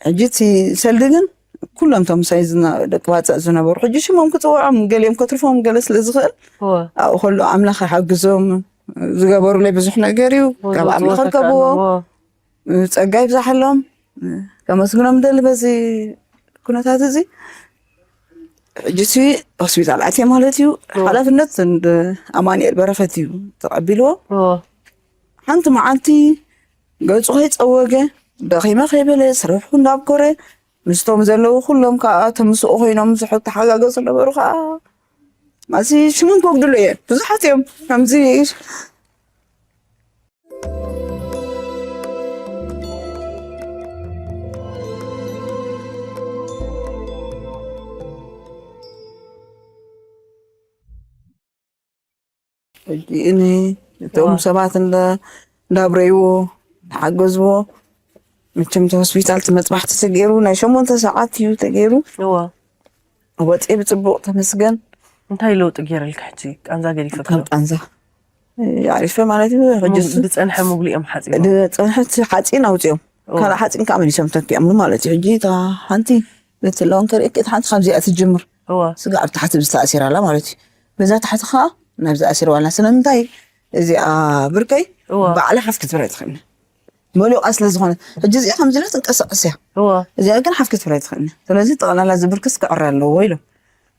ሕጂ እቲ ሰልዲ ግን ኩሎም ቶም ሳይ ደቂ ባፅዕ ዝነበሩ ሕጂ ሽሞም ክፅውዖም ገሊኦም ከትርፎም ገለ ስለ ዝኽእል ኣብኡ ከሎ ኣምላኽ ይሓግዞም ዝገበሩለይ ብዙሕ ነገር እዩ ካብ ኣምላኽ ርከብዎ ፀጋ ይብዛሓሎም ከመስግኖም ደሊ በዚ ኩነታት እዚ ሕጂ ሲ ሆስፒታል ኣትየ ማለት እዩ ሓላፍነት ኣማንኤል በረኸት እዩ ተቐቢልዎ ሓንቲ መዓልቲ ገጹ ከይጸወገ ደኺመ ከይበለ ስርሑ እንዳብኮረ ምስቶም ዘለዉ ኩሎም ከዓ እቶም ምስኡ ኮይኖም ዝሕተሓጋገዙ ነበሩ ከዓ ማሲ ሽሞም ከውድሉ እየ ብዙሓት እዮም ከምዚ ሕጂ እኒ እቶም እዋ። ሰባት እንዳ- እንዳብረይዎ እንዳሓገዝዎ፣ መቸም እቲ ሆስፒታል እቲ መጥባሕቲ ተገይሩ ናይ ሸሞንተ ሰዓት እዩ ተገይሩ። እዋ። ወፂ ብፅቡቕ ተመስገን። እንታይ ለውጢ ገይረልካ? ሕጂ ቃንዛ ገዲፈ ካብ ቃንዛ ኣሪፈ ማለት እዩ። ሕጂ እሱ ብፀንሐ ምግሊ እዮም ሓፂቦም። ዝፀንሐት ሓፂን ኣውፅኦም፣ እዋ። ካልእ ሓፂን ከዓ መሊሶም ተኪኦምሉ ማለት እዩ። ሕጂ እታ ሓንቲ በቲ ለውን ከርእየኪ፣ እታ ሓንቲ ካብዚኣ ትጅምር እዋ። ስጋ ኣብ ታሕቲ ብዝተኣሲራ ኣላ ማለት እዩ። በዛ ታሕቲ ከዓ ናብዚ ኣሲርዋ ኣላ። ስለምንታይ? እዚኣ ብርከይ እዋ። ባዕላ ሓፍ ክትብራ ትኽእል፣ መሊቋ ስለ ዝኾነ። ሕጂ እዚኣ ከምዚ ኢላ ትንቀሳቐስ እያ፣ እዋ። እዚኣ ግን ሓፍ ክትብራ ትኽእል። ስለዚ ጠቕላላ እዚ ብርክስ ክዕረ ኣለዎ ኢሎም፣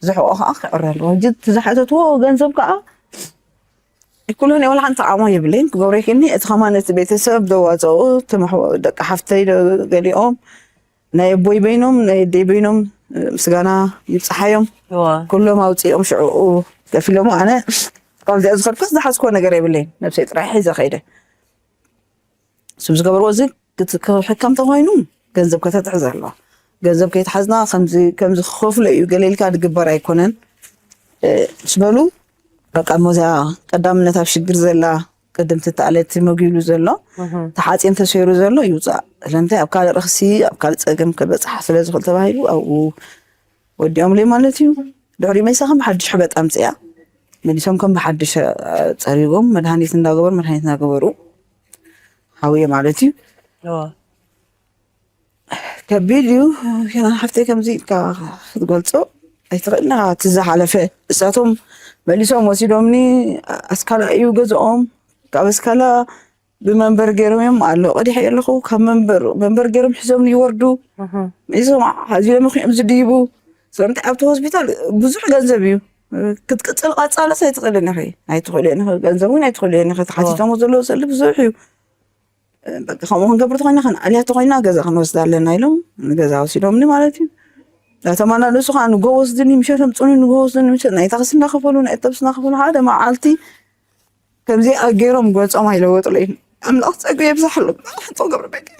ዝሕቆ ከዓ ክዕረ ኣለዎ። ሕጂ እቲ ዝሓተትዎ ገንዘብ ከዓ ይኩሎን ወላ ሓንቲ ዓቕሞ የብለይን ክገብሮ ይክእልኒ። እቲ ከማን እቲ ቤተሰብ ዘዋፅኦ፣ እቲ መሕወ- ደቂ ሓፍተይ ዶ- ገሊኦም ናይ ኣቦይ በይኖም ናይ ኣደይ በይኖም ምስጋና ይብፅሓዮም። እዋ። ኩሎም ኣውፂኦም ሽዕኡ ከፊሎም፣ ኣነ ካብዚኣ ዝኸድኩስ ዝሓዝኮ ነገር የብለይን፣ ነብሰይ ጥራሕ ሒዘ ከይደ። እሱም ዝገበርዎ እዚ ክት- ክሕከም ተኮይኑ ገንዘብ ከተትሕዝ ኣለዋ። ገንዘብ ከይትሓዝና ከምዚ ከምዚ ክኸፍሎ እዩ ገለ ኢልካ ዝግበር ኣይኮነን። እ፣ ምስ በሉ በቃ ሞዚያ ቀዳምነት ኣብ ሽግር ዘላ ቅድም ትተኣለቲ መጉሉ ዘሎ ተሓፂን ተሰይሩ ዘሎ ይውፃእ። ስለምንታይ ኣብ ካልእ ረኽሲ ኣብ ካልእ ፀገም ከበፅሓ ስለ ዝኽእል ተባሂሉ ኣብኡ ወዲኦምለይ ማለት እዩ። ድሕሪ መይሳ ከም ብሓድሽ ሕበጥ ኣምፅያ መሊሶም ከም ብሓድሽ እ፣ ፀሪጎም መድሃኒት እንዳገበሩ መድሃኒት እንዳገበሩ ሓውየ ማለት እዩ። እዋ። ከቢድ እዩ። ሄና ሓፍተይ ከምዚ ኢልካ ክትገልፆ ኣይትኽእልና። እቲ ዝሓለፈ እሳቶም መሊሶም ወሲዶምኒ። ኣስካላ እዩ ገዝኦም። ካብ ኣስካላ ብመንበር ገይሮም እዮም ኣሎ ቀዲሐ ኣለኹ። ካብ መንበር መንበር ገይሮም ሒዞም ይወርዱ። እህም። እዞም ሓዚሎም እዮም ዝድይቡ። ስለምንታይ ኣብቲ ሆስፒታል ብዙሕ ገንዘብ እዩ ክትቅፅል። ቀፃለስ ኣይትኽእልን ኢኺ፣ ኣይትኽእልን ኢኺ። ገንዘብ እውን ኣይትኽእልን ኢኺ። ተሓቲቶም ዘለዉ ሰልዲ ብዙሕ እዩ። በቃ ከምኡ ክንገብር ተኮይና ክንኣልያ ተኮይና ገዛ ክንወስዳ ኣለና ኢሎም ንገዛ ወሲዶምኒ ማለት እዩ። እናተማላለሱ ከዓ ንጎ ወስድኒ ምሸት ኣምፅኡኒ ንጎ ወስድኒ ምሸት ናይ ታክሲ እናኸፈሉ ናይ ኣውቶቡስ እናኸፈሉ ሓደ መዓልቲ ከምዚ ገይሮም ገፆም ኣይለወጡለይ። ኣምላኽ ፀጉ የብዛሕሎም። ኣምላኽ ፀጉ ርበቀልኒ።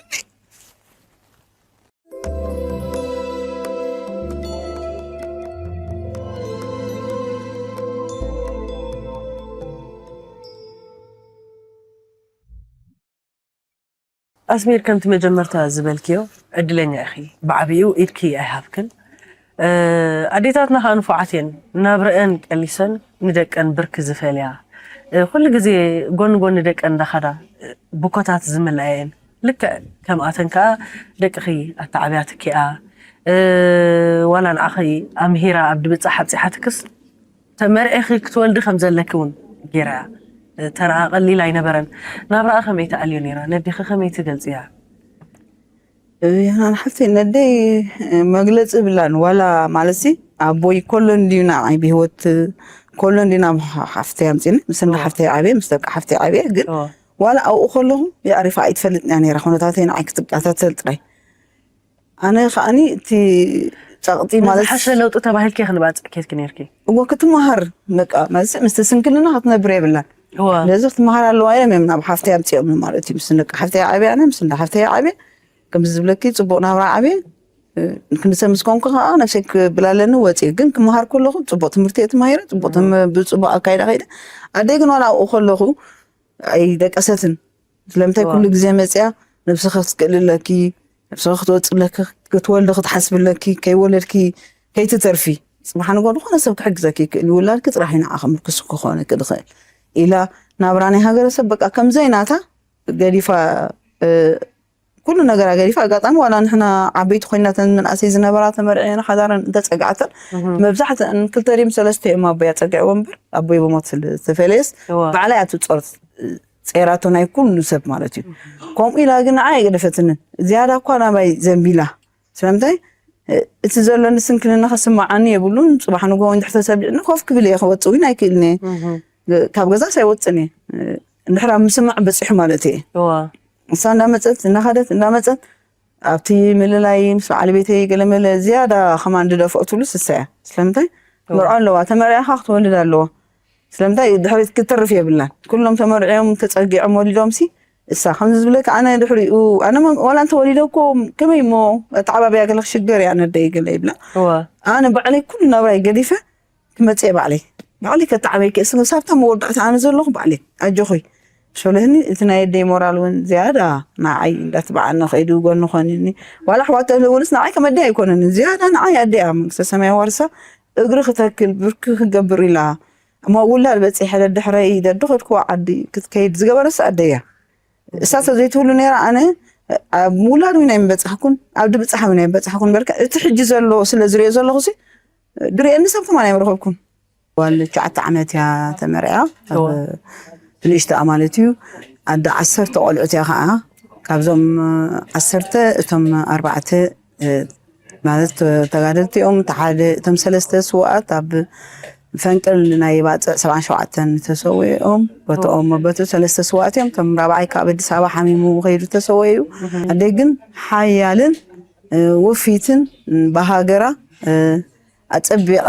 ኣስሚር ከምቲ መጀመርታ ዝበልክዮ ዕድለኛ ኢኺ። ብዓብኡ ኢድኪ ኣይሃብክን። ኣዴታትና ከዓ ንፉዓት እየን። ናብረአን ቀሊሰን ንደቀን ብርኪ ዝፈልያ፣ ኩሉ ግዜ ጎኒ ጎኒ ደቀን እንዳኸዳ ብኮታት ዝምልኣየን። ልክዕ ከምኣተን ከዓ ደቅኺ ኣተዓብያ ትኪኣ፣ ዋላ ንዓኺ ኣምሂራ ኣብ ድብፃ ሓብፂሓትክስ ተመርዒኺ ክትወልዲ ከም ዘለኪ እውን ገይራ እያ። ተራኣ ቀሊል ኣይነበረን። ናብራኣ ከመይ ትኣልዮ ነይራ? ነዴኺ ከመይ ትገልፅያ? ያናን ሓፍተይ ነደይ መግለፂ ብላን ዋላ ማለትሲ ኣቦይ ኮሎ እንዲዩ ንዓይ ብሂወት ኮሎ እንዲዩ ናብ ሓፍተይ ኣምፂኒ ምስ እንዳ ሓፍተይ ዓብየ ምስ ደቂ ሓፍተይ ዓብየ ግን ዋላ ኣብኡ ከለኹ የዕሪፋ ኣይትፈልጥን እያ ነይራ ኩነታተይ ንዓይ ክትከታተል ጥራይ ኣነ ከዓኒ እቲ ጸቕጢ ማለት ዝሓሸ ለውጢ ተባሂልኪ ክንባፅዕ ኬድኪ ነርኪ። እዎ ክትመሃር በቃ ማለት ምስቲ ስንክልና ክትነብር የብላን። ስለዚ ክትመሃር ኣለዋ ኢሎም እዮም ናብ ሓፍተይ ኣምፅኦም ማለት እዩ። ምስ ደቂ ሓፍተይ ዓብየ ኣነ ምስ እንዳ ሓፍተይ ዓብየ ከምዚ ዝብለኪ ፅቡቕ ናብራ ዓብየ ክንሰብ ምስ ኮንኩ ከዓ ነብሰይ ክብል ኣለኒ ወፅየ። ግን ክመሃር ከለኹ ፅቡቕ ትምህርቲ እየ ተማሂረ፣ ፅቡቕ ትም- ብፅቡቕ ኣካይዳ ከይደ። ኣደይ ግን ዋላ ኣብኡ ከለኹ ኣይደቀሰትን። ስለምንታይ ኩሉ ግዜ መፅያ ነብስኺ ክትክእሊ ኣለኪ፣ ነብስኺ ክትወፂ ኣለኪ፣ ክትወልዲ ክትሓስቢ ኣለኪ፣ ከይወለድኪ ከይትተርፊ። ፅባሕ ንጎ ዝኾነ ሰብ ክሕግዘኪ ይክእል፣ ውላድኪ ጥራሕ እዩ ንዓኺ ምርኩስ ክኾነኪ ዝኽእል ኢላ ናብራ ናይ ሃገረሰብ በቃ ከምዘይ ናታ ገዲፋ ኩሉ ነገራ ገዲፋ ኣጋጣሚ ዋላ ንሕና ዓበይቲ ኮይና ተን ምንኣሰይ ዝነበራ ተመርዕየን ሓዳረን እንተፀግዓተን መብዛሕትአን ክልተ ድም ሰለስተ እዮም ኣቦይ ኣፀጊዕዎ እምበር ኣቦይ ብሞት ዝተፈለየስ ባዕላ እያ ትፀርት ፀይራቶ ናይ ኩሉ ሰብ ማለት እዩ። ከምኡ ኢላ ግን ንዓ ኣይገደፈትንን ዝያዳ እኳ ናባይ ዘንቢላ ስለምንታይ እቲ ዘሎኒ ስንክልና ክስማዓኒ የብሉን። ፅባሕ ንጎ እንድሕር ተሰቢዕኒ ኮፍ ክብል እየ ክወፅእ እውን ኣይክእልን እየ። ካብ ገዛስ ኣይወፅን እየ እንድሕር ኣብ ምስማዕ በፂሑ ማለት እየ። እዋ እሳ እንዳመፀት እንዳኸደት እንዳመፀት ኣብቲ ምልላይ ምስ በዓል ቤተይ ገለመለ ዝያዳ ከማን ድደፍኦ ትብሉ ስሳ እያ። ስለምንታይ መርዖ ኣለዋ ተመርዕኻ ክትወልድ ኣለዋ። ስለምንታይ ድሕሪት ክትተርፍ የብላን። ኩሎም ተመርዕዮም ተፀጊዖም ወሊዶም ሲ እሳ ከምዚ ዝብለካ ኣነ ድሕሪኡ ኣነ ዋላ እንተወሊደ እኮ ከመይ እሞ ኣተዓባብያ ገለ ክሽገር እያ ነደይ ገለ ይብላ። እዋ ኣነ ባዕለይ ኩሉ ናብራይ ገዲፈ ክመፅእ እየ ባዕለይ ባዕለይ ከተዓበይ ክእስ ሳብታ መወዳእታ ኣነ ዘለኹ ባዕለይ ኣጆኹይ ሸለኒ። እቲ ናይ ኣደይ ሞራል እውን ዝያዳ ንዓይ እንዳትበዓኒ ከይዱ ጎኒ ኾንኒ። ዋላ ኣሕዋት ተልውንስ ንዓይ ከም ኣደይ ኣይኮነን፣ ዝያዳ ንዓይ ኣደይ እያ። መንግስተ ሰማይ ዋርሳ እግሪ ክተክል ብርኪ ክገብር ኢላ እሞ ውላድ በፂሐ ደድሕረይ ደድኸድክዋ ዓዲ ክትከይድ ዝገበረስ ኣደያ። እሳ ተዘይትህሉ ነይራ ኣነ ኣብ ምውላድ እውን ኣይምበፃሕኩን፣ ኣብ ድብፃሕ እውን ኣይምበፃሕኩን። በርካ እቲ ሕጂ ዘሎ ስለ ዝሪኦ ዘለኹ ሲ ድሪኤኒ ሰብ ከማን ኣይምረኸብኩን። ጓል ትሽዓተ ዓመት እያ ተመርዕያ። ኣብ ንእሽተኣ ማለት እዩ። ኣደ ዓሰርተ ቆልዑት እያ ከዓ። ካብዞም ዓሰርተ እቶም ኣርባዕተ ማለት ተጋደልቲ እዮም። እቲ ሓደ እቶም ሰለስተ ስውኣት ኣብ ፈንቅል ናይ ባፅዕ ሰብዓን ሸውዓተን ተሰዊኦም ቦትኦም መበቱ ሰለስተ ስውኣት እዮም። እቶም ራብዓይ ካብ ኣዲስ ኣበባ ሓሚሙ ከይዱ ተሰወዩ። ኣደይ ግን ሓያልን ውፊትን ብሃገራ ኣፀቢቓ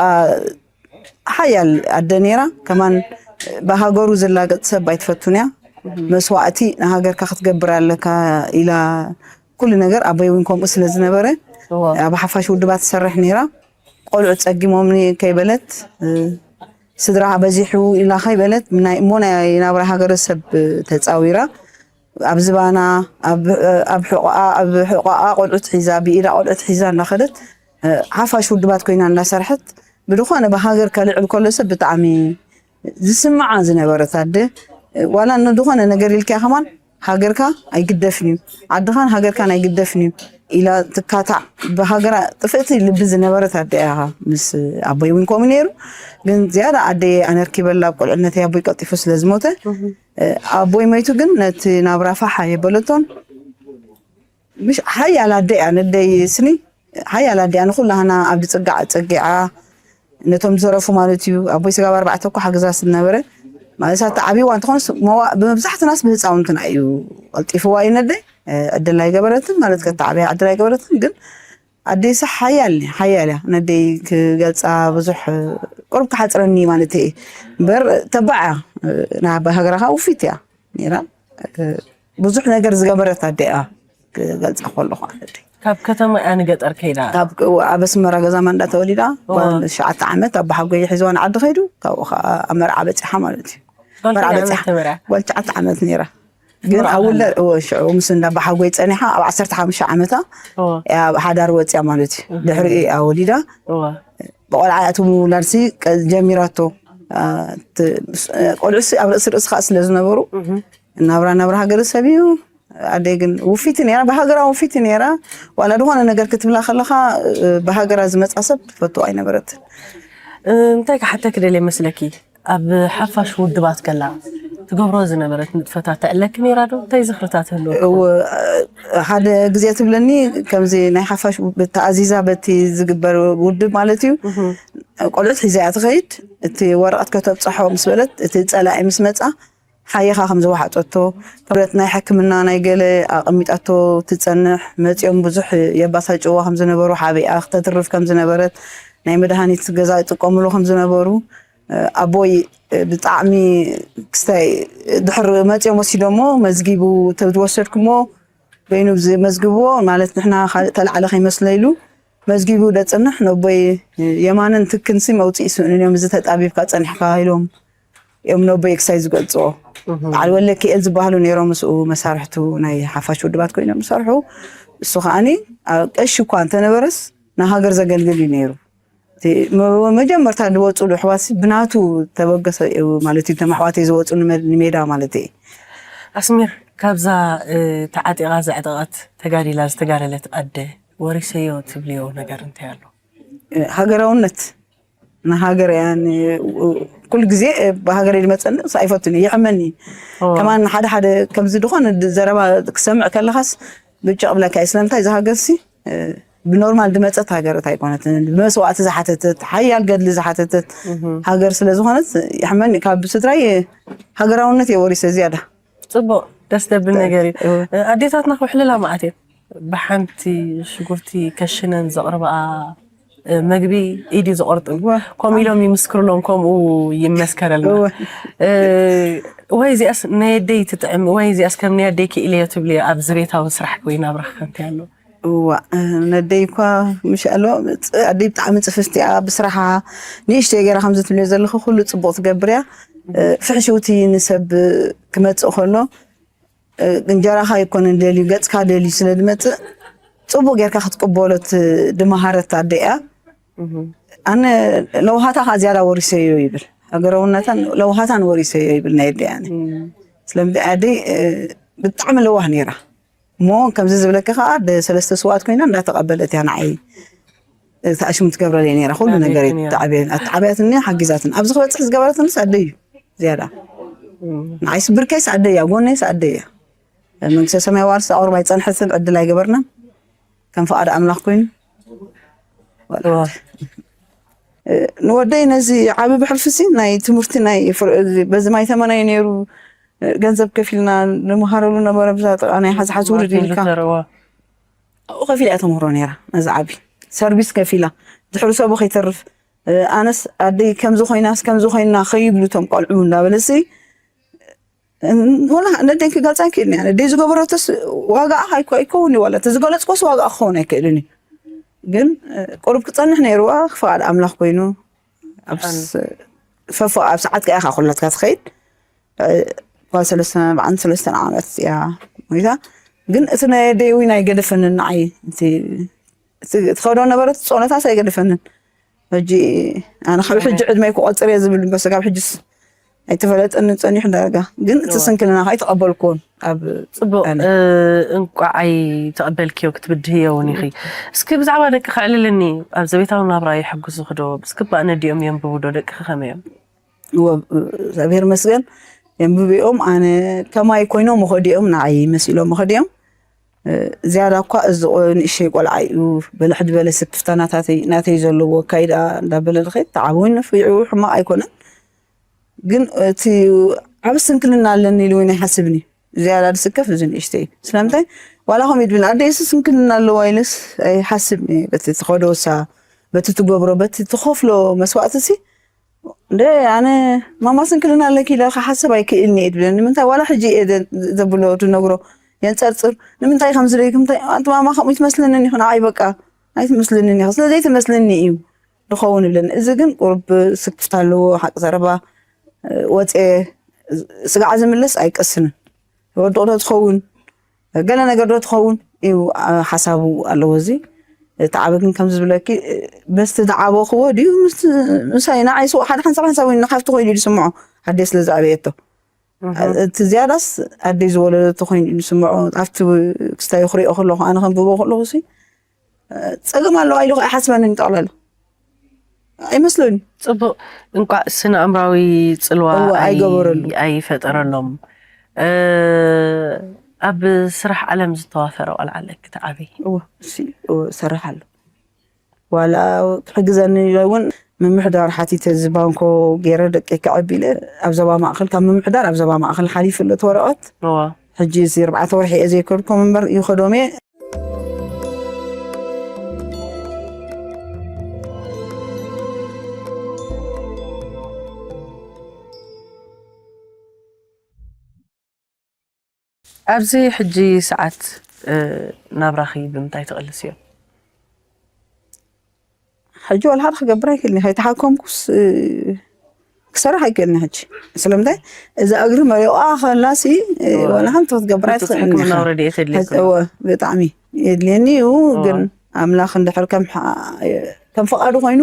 ሓያል ኣደ ነይራ። ከማን ብሃገሩ ዝላገፅ ሰብ ኣይትፈቱን እያ። መስዋእቲ ንሃገርካ ክትገብር ኣለካ ኢላ ኩሉ ነገር ኣቦይ እውን ከምኡ ስለ ዝነበረ ኣብ ሓፋሽ ውድባት ትሰርሕ ነይራ። ቆልዑ ፀጊሞምኒ ከይበለት ስድራ በዚሑ ኢላ ከይበለት ናይ እሞ ናይ ናብራ ሃገረሰብ ተፃዊራ ኣብ ዝባና ኣብ ሕቆኣ ኣብ ሕቆኣ ቆልዑት ሒዛ ብኢዳ ቆልዑት ሒዛ እናኸደት ሓፋሽ ውድባት ኮይና እናሰርሐት ብድኾነ ብሃገር ከልዕል ከሎ ሰብ ብጣዕሚ ዝስምዓ ዝነበረት ኣደ ዋላ ንድኾነ ነገር ኢልካ ከማን ሃገርካ ኣይግደፍን እዩ ዓድኻን ሃገርካን ኣይግደፍን እዩ ኢላ ትካታዕ ብሃገራ ጥፍእቲ ልቢ ዝነበረት ኣደ እያ። ምስ ኣቦይ እውን ከምኡ ነይሩ። ግን ዝያዳ ኣደየ ኣነርኪበላ ኣብ ቆልዕነት ኣቦይ ቀልጢፉ ስለ ዝሞተ ኣቦይ ሞይቱ ግን ነቲ ናብራ ፋሕ ኣየበለቶን። ምሽ ሓያል ኣደ እያ ነደይ ስኒ ሓያል ኣደ እያ ንኩላህና ኣብ ድፅጋዕ ፀጊዓ ነቶም ዝረፉ ማለት እዩ። ኣቦይ ስጋብ ኣርባዕተ እኮ ሓግዛ ስዝነበረ ማለት ሳተ ዓብይዋ እንትኾንስ መዋ- ብመብዛሕትናስ ብህፃውንትና እዩ ቀልጢፍዋ እዩ ነደይ ዕድል ኣይገበረትን ማለት ከተዓብያ ዕድል ኣይገበረትን ግን ኣደይሳ ሓያል ሓያል እያ ነደይ ክገልፃ ብዙሕ ቁሩብ ክሓፅረኒ ማለት እየ እምበር ተባዕ እያ ናብ ሃገራኻ ውፊት እያ ነይራ ብዙሕ ነገር ዝገበረት ኣደ እያ ክገልፃ ከለኹ ኣነደይ ካብ ከተማ እያ ንገጠር ከይዳ ኣብ ኣስመራ ገዛማ እንዳተወሊዳ ሸዓተ ዓመት ኣብ ሓጎይ ሒዝዋ ንዓዲ ከይዱ ካብኡ ከዓ ኣብ መርዓ በፂሓ ማለት እዩ መርዓ በፂሓ ጓል ትሽዓተ ዓመት ነይራ ግን ኣብ ውላድ ሽዑ ምስ እንዳ ኣባሓጎይ ፀኒሓ ኣብ ዓሰርተ ሓሙሽተ ዓመታ ኣብ ሓዳር ወፅያ ማለት እዩ ድሕሪኡ እያ ወሊዳ ብቆልዓ እቲ ምውላድ ሲ ጀሚራቶ ቆልዑ ሲ ኣብ ርእሲ ርእሲ ከዓ ስለ ዝነበሩ ናብራ ናብራ ሃገረ ሰብ እዩ ኣደይ ግን ውፊቲ ነራ ብሃገራ ውፊቲ ነራ ዋላ ዝኾነ ነገር ክትብላ ከለካ ብሃገራ ዝመፃ ሰብ ትፈትዎ ኣይነበረትን እንታይ ክሓተክ ደልየ መስለኪ ኣብ ሓፋሽ ውድባት ከላ ትገብሮ ዝነበረት ንጥፈታት ተዕለኪ ነይራ ዶ? እንታይ ዝኽርታት ህልወ? እወ፣ ሓደ ግዜ ትብለኒ ከምዚ ናይ ሓፋሽ ተኣዚዛ በቲ ዝግበር ውድብ ማለት እዩ ቆልዑት ሒዛ እያ ትኸይድ እቲ ወረቐት ከተብፅሖ ምስ በለት እቲ ፀላኢ ምስ መፃ ሓይኻ ከም ዝወሓጠቶ ክብረት ናይ ሕክምና ናይ ገለ ኣቐሚጣቶ ትፀንሕ መፂኦም ብዙሕ የባሳጭዋ ከም ዝነበሩ ሓቢኣ ክተትርፍ ከም ዝነበረት ናይ መድሃኒት ገዛ ይጥቀምሉ ከም ዝነበሩ ኣቦይ ብጣዕሚ ክስታይ ድሕር መፅኦም ወሲዶሞ መዝጊቡ ተዝወሰድኩሞ በይኑ ዝመዝግብዎ ማለት ንሕና ካልእ ተላዕለ ከይመስለ ኢሉ መዝጊቡ ደፅንሕ ነቦይ የማንን ትክንሲ መውፅኢ ስእኑን እዮም እዚ ተጣቢብካ ፀኒሕካ ኢሎም እዮም ነቦይ ክሳይ ዝገልፅዎ በዓል ወለ ክኤል ዝበሃሉ ነይሮም ምስኡ መሳርሕቱ ናይ ሓፋሽ ውድባት ኮይኖም ዝሰርሑ እሱ ከዓኒ ቀሺ እኳ እንተነበረስ ንሃገር ዘገልግል እዩ ነይሩ መጀመርታ ዝወፅሉ ኣሕዋት ብናቱ ተበገሰ ማለት እዩ ተማሕዋተይ ዝወፁ ንሜዳ ማለት እዩ ኣስሚር ካብዛ ተዓጢቓ ዘዕጠቐት ተጋዲላ ዝተጋደለት ኣደ ወሪሰዮ ትብልዮ ነገር እንታይ ኣሎ ሃገራውነት ንሃገር እያ ኩሉ ግዜ ብሃገር ዝመፀኒ ኣይፈቱን ይሕመኒ ከማን ሓደ ሓደ ከምዚ ዝኾነ ዘረባ ክሰምዕ ከለኻስ ብጭቕ ብለካ እዩ ስለምንታይ ዝሃገርሲ ብኖርማል ዝመፀት ሃገር ኣይኮነትን ብመስዋእቲ ዝሓተተት ሓያል ገድሊ ዝሓተተት ሃገር ስለዝኾነት ይሕመኒ ካብ ስድራይ ሃገራውነት እየ ወሪሰ ዝያዳ ፅቡቅ ደስ ደብል ነገር እዩ ኣዴታትና ክውሕልላ ማዓት እየን ብሓንቲ ሽጉርቲ ከሽነን ዘቕርብኣ መግቢ ኢድ እዩ ዝቆርጥን ከምኡ ኢሎም ይምስክርሎም ከምኡ ይመስከረልና ወይ እዚኣስ ናይ ኣደይ ትጥዕም ወይ እዚኣስ ከም ናይ ኣደይ ክኢለዮ ትብልዮ ኣብ ዝቤታዊ ስራሕ ወይ ናብራኽ ከምቲ ኣሎ እዋ፣ ነደይ እኳ ምሽ ኣሎ። ኣደይ ብጣዕሚ ጽፍፍቲ እያ ብስራሓ። ንእሽተይ ገይራ ከምዚ ትብልዮ ዘለኹ ኩሉ ጽቡቕ ትገብር እያ። ፍሕሽውቲ ንሰብ ክመጽእ ከሎ፣ እንጀራኻ ኣይኮነን ደልዩ፣ ገጽካ ደልዩ ስለ ዝመጽእ፣ ጽቡቕ ጌርካ ክትቅበሎ ትመሃረት ኣደ እያ። ኣነ ለውሃታ ከኣ ዝያዳ ወሪሰዮ ይብል። ሃገራውነታን ለውሃታን ወሪሰዮ ይብል ናይ ኣደይ ኣነ። ስለምንታይ ኣደይ ብጣዕሚ ለዋህ ነይራ። እሞ ከምዚ ዝብለኪ ከኣ ሰለስተ ስውኣት ኮይና እንዳተቐበለት እያ ንዓይ። እቲ ኣሽሙ ትገብረለይ ነይራ፣ ኩሉ ነገር ኣትዓብያትኒ ሓጊዛትን ኣብዚ ክበፅሕ ዝገበረትንስ ኣደይ እዩ። ዝያዳ ንዓይ ስብርከይስ ኣደይ እያ፣ ጎነይስ ኣደይ እያ። መንግስተ ሰማይ ዋርስ ኣቑርባ ኣይፀንሐትን፣ ዕድል ኣይገበርናን። ከም ፍቓድ ኣምላኽ ኮይኑ ንወደይ ነዚ ዓቢ ብሕልፊ ሲ ናይ ትምህርቲ ናይ በዚ ማይ ተመናይ ነይሩ። ገንዘብ ከፊልና ንምሃረሉ ነበረ። ብዛ ጥቃ ናይ ሓዝሓዝ ውርድ ኢልካ ኣብኡ ከፊላ እያ ተምህሮ ነይራ። ነዚ ዓቢ ሰርቪስ ከፊላ ድሕሪ ሰቡ ከይተርፍ። ኣነስ ኣደይ ከምዚ ኮይናስ ከምዚ ኮይና ከይብሉ እቶም ቆልዑ እንዳበለሲ ወላ ነደይ ክገልፃ ኣይክእልን እያ። ነደይ ዝገበረቶስ ዋጋኣ ኣይኮ ኣይከውን እዩ። ዋላ ተዝገለፅኮስ ዋጋኣ ክኸውን ኣይክእልን እዩ። ግን ቁሩብ ክፀንሕ ነይርዋ። ፍቓድ ኣምላኽ ኮይኑ ኣብ ፈፎ ኣብ ሰዓት ከኣ ኢኻ ኩላትካ ትኸይድ። ጓል ሰለስተ በዓን ሰለስተ ዓመት እያ ሞይታ። ግን እቲ ናይ ኣደይ እውን ኣይገደፈንን ንዓይ። እቲ ትኸዶ ነበረት ጾነታስ ኣይገደፈንን። ሕጂ ኣነ ካብ ሕጂ ዕድመይ ክቆጽር እየ ዝብል እምበር ስጋብ ሕጅስ ኣይተፈለጠንን ጸኒሑ ዳርጋ። ግን እቲ ስንክልና ከኣ ኣይተቐበልኩዎን። ኣብ ጽቡቕ። እንቋዕ ኣይተቐበልክዮ ክትብድህዮ እውን ኢኺ። እስኪ ብዛዕባ ደቂ ከዕልልኒ ኣብ ዘቤታዊ ናብራ ይሕግዙ ክዶ ብስግባእ ነዲኦም የንብቡ ዶ ደቂ ከመዮም? እግዚኣብሔር መስገን የንብብኦም። ኣነ ከማይ ኮይኖም መኸዲኦም ንዓይ መሲሎም መኸዲኦም። ዝያዳ እኳ እዚ ንእሸይ ቆልዓ እዩ በለ ሕድ በለ ስክፍታ ናተይ ዘለዎ ኣካይዳ እንዳበለ ድኸ ተዓብውን ነፍይዑ ሕማቕ ኣይኮነን። ግን እቲ ዓብ ስንክልና ኣለኒ ኢሉ እውን ኣይሓስብን እዩ። ዝያዳ ዝስከፍ እዚ ንእሽተይ እዩ። ስለምንታይ ዋላ ከም ይድብል ኣደይስ ስንክልና ኣለዋ ኢለስ ኣይሓስብን እየ። በቲ ትኸዶ እሳ በቲ ትገብሮ በቲ ትኸፍሎ መስዋእቲ ሲ እንደ ኣነ ማማ ስንክልና ኣለኪ ኢለ ክሓስብ ኣይክእልን እየ ትብለኒ። ንምንታይ ዋላ ሕጂ እየ ዘብሎ ዝነግሮ የንፀርፅር። ንምንታይ ከምዚ ደይክ ምንታይ ኣንቲ ማማ ከምኡ ይትመስለንን ይኹን ዓይ በቃ ኣይትመስለንን ኢኻ ስለዘይትመስለኒ እዩ ዝኸውን ይብለኒ። እዚ ግን ቁሩብ ስክፍታ ኣለዎ። ሓቂ ዘረባ ወፅየ ስጋዕ ዝምልስ ኣይቀስንን። ወድቕ ዶ ትኸውን ገለ ነገር ዶ ትኸውን እዩ ሓሳቡ ኣለዎ። እዚ እቲ ዓበ ግን ከምዚ ዝብለኪ በስቲ ዝዓበኽዎ ድዩ ምሳይ ንዓይ ስው ሓደ ሓንሳብ ሓንሳብ ወይ ንካፍቲ ኮይኑ እዩ ዝስምዖ። ኣደይ ስለ ዝዓበየቶ እቲ ዝያዳስ ኣደይ ዝወለደቶ ኮይኑ እዩ ዝስምዖ። ኣብቲ ክስታይ ክሪኦ ከለኹ ኣነ ከንብቦ ከለኹ ሲ ጸገም ኣለዋ ኢሉ ኣይሓስበንን ጠቕላላ ኣይመስለኒ። ጽቡቕ እንቋዕ ስነ ኣእምራዊ ጽልዋ ኣይገበረሉ ኣይፈጠረሎም። ኣብ ስራሕ ዓለም ዝተዋፈረ ቆልዓ ኣለኪ ትዓብይ? እወ እሲ እወ እሰርሕ ኣሎ። ዋላ ክሕግዘኒ ኢለ እውን ምምሕዳር ሓቲተ እዚ ባንኮ ገይረ ደቂ ከዕቢ ኢለ ኣብ ዞባ ማእኸል ካብ ምምሕዳር ኣብ ዞባ ማእኸል ሓሊፉ ኣሎ እቲ ወረቐት። እወ ሕጂ እዚ ኣርባዕተ ወርሒ እየ ዘይከድኩም እምበር ይኸዶም እየ። ኣብዚ ሕጂ ሰዓት ናብራኺ ብምንታይ ትቕልስዮ? ሕጂ ዋላ ሓደ ክገብር ኣይክእልን ከይተሓከምኩስ ክሰርሕ ኣይክእልን ሕጂ። ስለምንታይ እዛ እግሪ መሪቋ ከላሲ ዋላ ሓንቲ ክትገብር ኣይትኽእልን። ብጣዕሚ የድልየኒ እዩ። ግን ኣምላኽ እንድሕር ከም ፍቓዱ ኮይኑ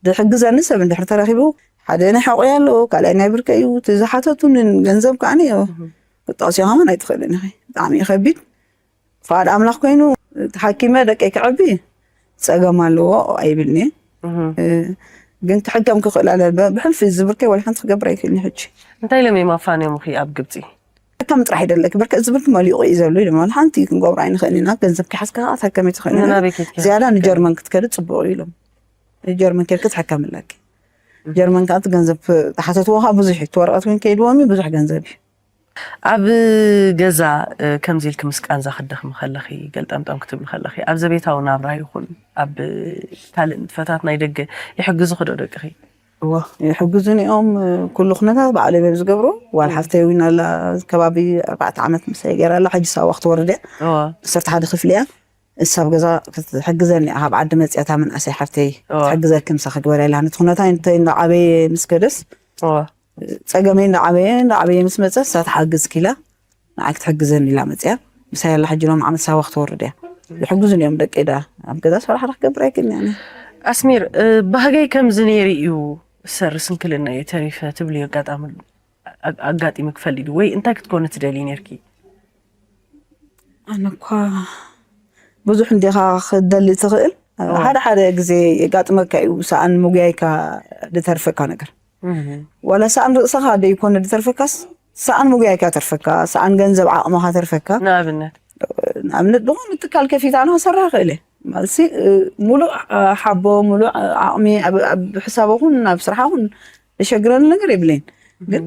ዝሕግዘኒ ሰብ እንድሕር ተረኺቡ ሓደ ናይ ሓቆይ ኣሎ ካልኣይ ናይ ብርከ እዩ። እቲ ዝሓተቱንን ገንዘብ ከዓ ጠቕስዮ ከማን ኣይትኽእልን ኢኺ። ብጣዕሚ እዩ ከቢድ። ፍቓድ ኣምላኽ ኮይኑ ተሓኪመ ደቀይ ክዕቢ ጸገም ኣለዎ ኣይብልኒ። ግን ክሕከም ክኽእል ኣለ ብሕልፊ ዝብርከይ ወላ ሓንቲ ክገብር ኣይክእልኒ ሕጂ። እንታይ ኢሎም እዮም ኣፋንዮምኺ ኣብ ግብጺ? ከም ጥራሕ ይደለክ ብርከ ዝብርክ መሊቑ እዩ ዘሎ ኢሎም ሓንቲ ክንገብሮ ኣይንኽእልን ኢና። ገንዘብ ክሓዝካ ከዓ ትሕከም ኣይትኽእልን። ዝያዳ ንጀርመን ክትከዲ ጽቡቕ ኢሎም። ጀርመን ኬድክ ትሕከም ኣለኪ። ጀርመን ከዓ እቲ ገንዘብ ተሓተትዎ ከዓ ብዙሕ እዩ። እቲ ወረቐት ግን ከይድዎም እዩ ብዙሕ ገንዘብ እዩ። ኣብ ገዛ ከምዚ ኢልኪ ምስ ቃንዛ ክትደኽሚ ከለኺ ገልጠምጠም ክትብሊ ከለኺ ኣብ ዘቤታዊ ናብራ ይኹን ኣብ ካልእ ንጥፈታት ናይ ደገ ይሕግዙኺ ዶ ደቅኺ? እወ ይሕግዙኒ እዮም። ኩሉ ኩነታት ባዕሎም እዮም ዝገብሩ። ጓል ሓፍተይ እውን ኣላ ከባቢ ኣርባዕተ ዓመት ምሳይ ገይራ ኣላ። ሕጂ ሳዋ ክትወርድ እያ። እወ ዓሰርተ ሓደ ክፍሊ እያ። እሳ ኣብ ገዛ ክትሕግዘኒ እያ። ካብ ዓዲ መፅያ እታ መንእሰይ ሓፍተይ ክትሕግዘኪ ምሳ ክግበረ ኢላ። ነቲ ኩነታይ እንተ እንዳዓበየ ምስ ከደስ፣ ጸገመይ እንዳዓበየ እንዳዓበየ ምስ መፀ፣ እሳ ትሓግዝ ኪላ ንዓይ ክትሕግዘኒ ኢላ መፅያ። ምሳይ ኣላ ሕጂ ሎም ዓመት ሳዋ ክትወርድ እያ። ይሕግዙን እዮም ደቂ ዳ ኣብ ገዛ ሰራሕ ክገብር ኣይክእልን እያ። ኣስሚር፣ ባህገይ ከምዚ ነይሩ እዩ፣ ሰር ስንክልና እየ ተሪፈ ትብልዮ ኣጋጣሚ ኣጋጢሙ ክፈልጥ ወይ እንታይ ክትኮነ ትደሊ ነርኪ? ኣነ እኳ ብዙሕ እንዲኻ ክትደሊ ትኽእል። ሓደ ሓደ ግዜ የጋጥመካ እዩ፣ ሰኣን ምጉያይካ ዝተርፈካ ነገር። ዋላ ሰኣን ርእስኻ ደይኮነ ዝተርፈካስ፣ ሰኣን ምጉያይካ ተርፈካ፣ ሰኣን ገንዘብ ዓቕምኻ ተርፈካ። ንኣብነት ንኣብነት ዝኾነ ትካል ከፊታ ኣነ ክሰርሕ ክእል እየ። ማለትሲ፣ ሙሉእ ሓቦ፣ ሙሉእ ዓቕሚ ኣብ ሕሳብ ኹን ኣብ ስራሕ ኹን ዘሸግረኒ ነገር የብለይን። ግን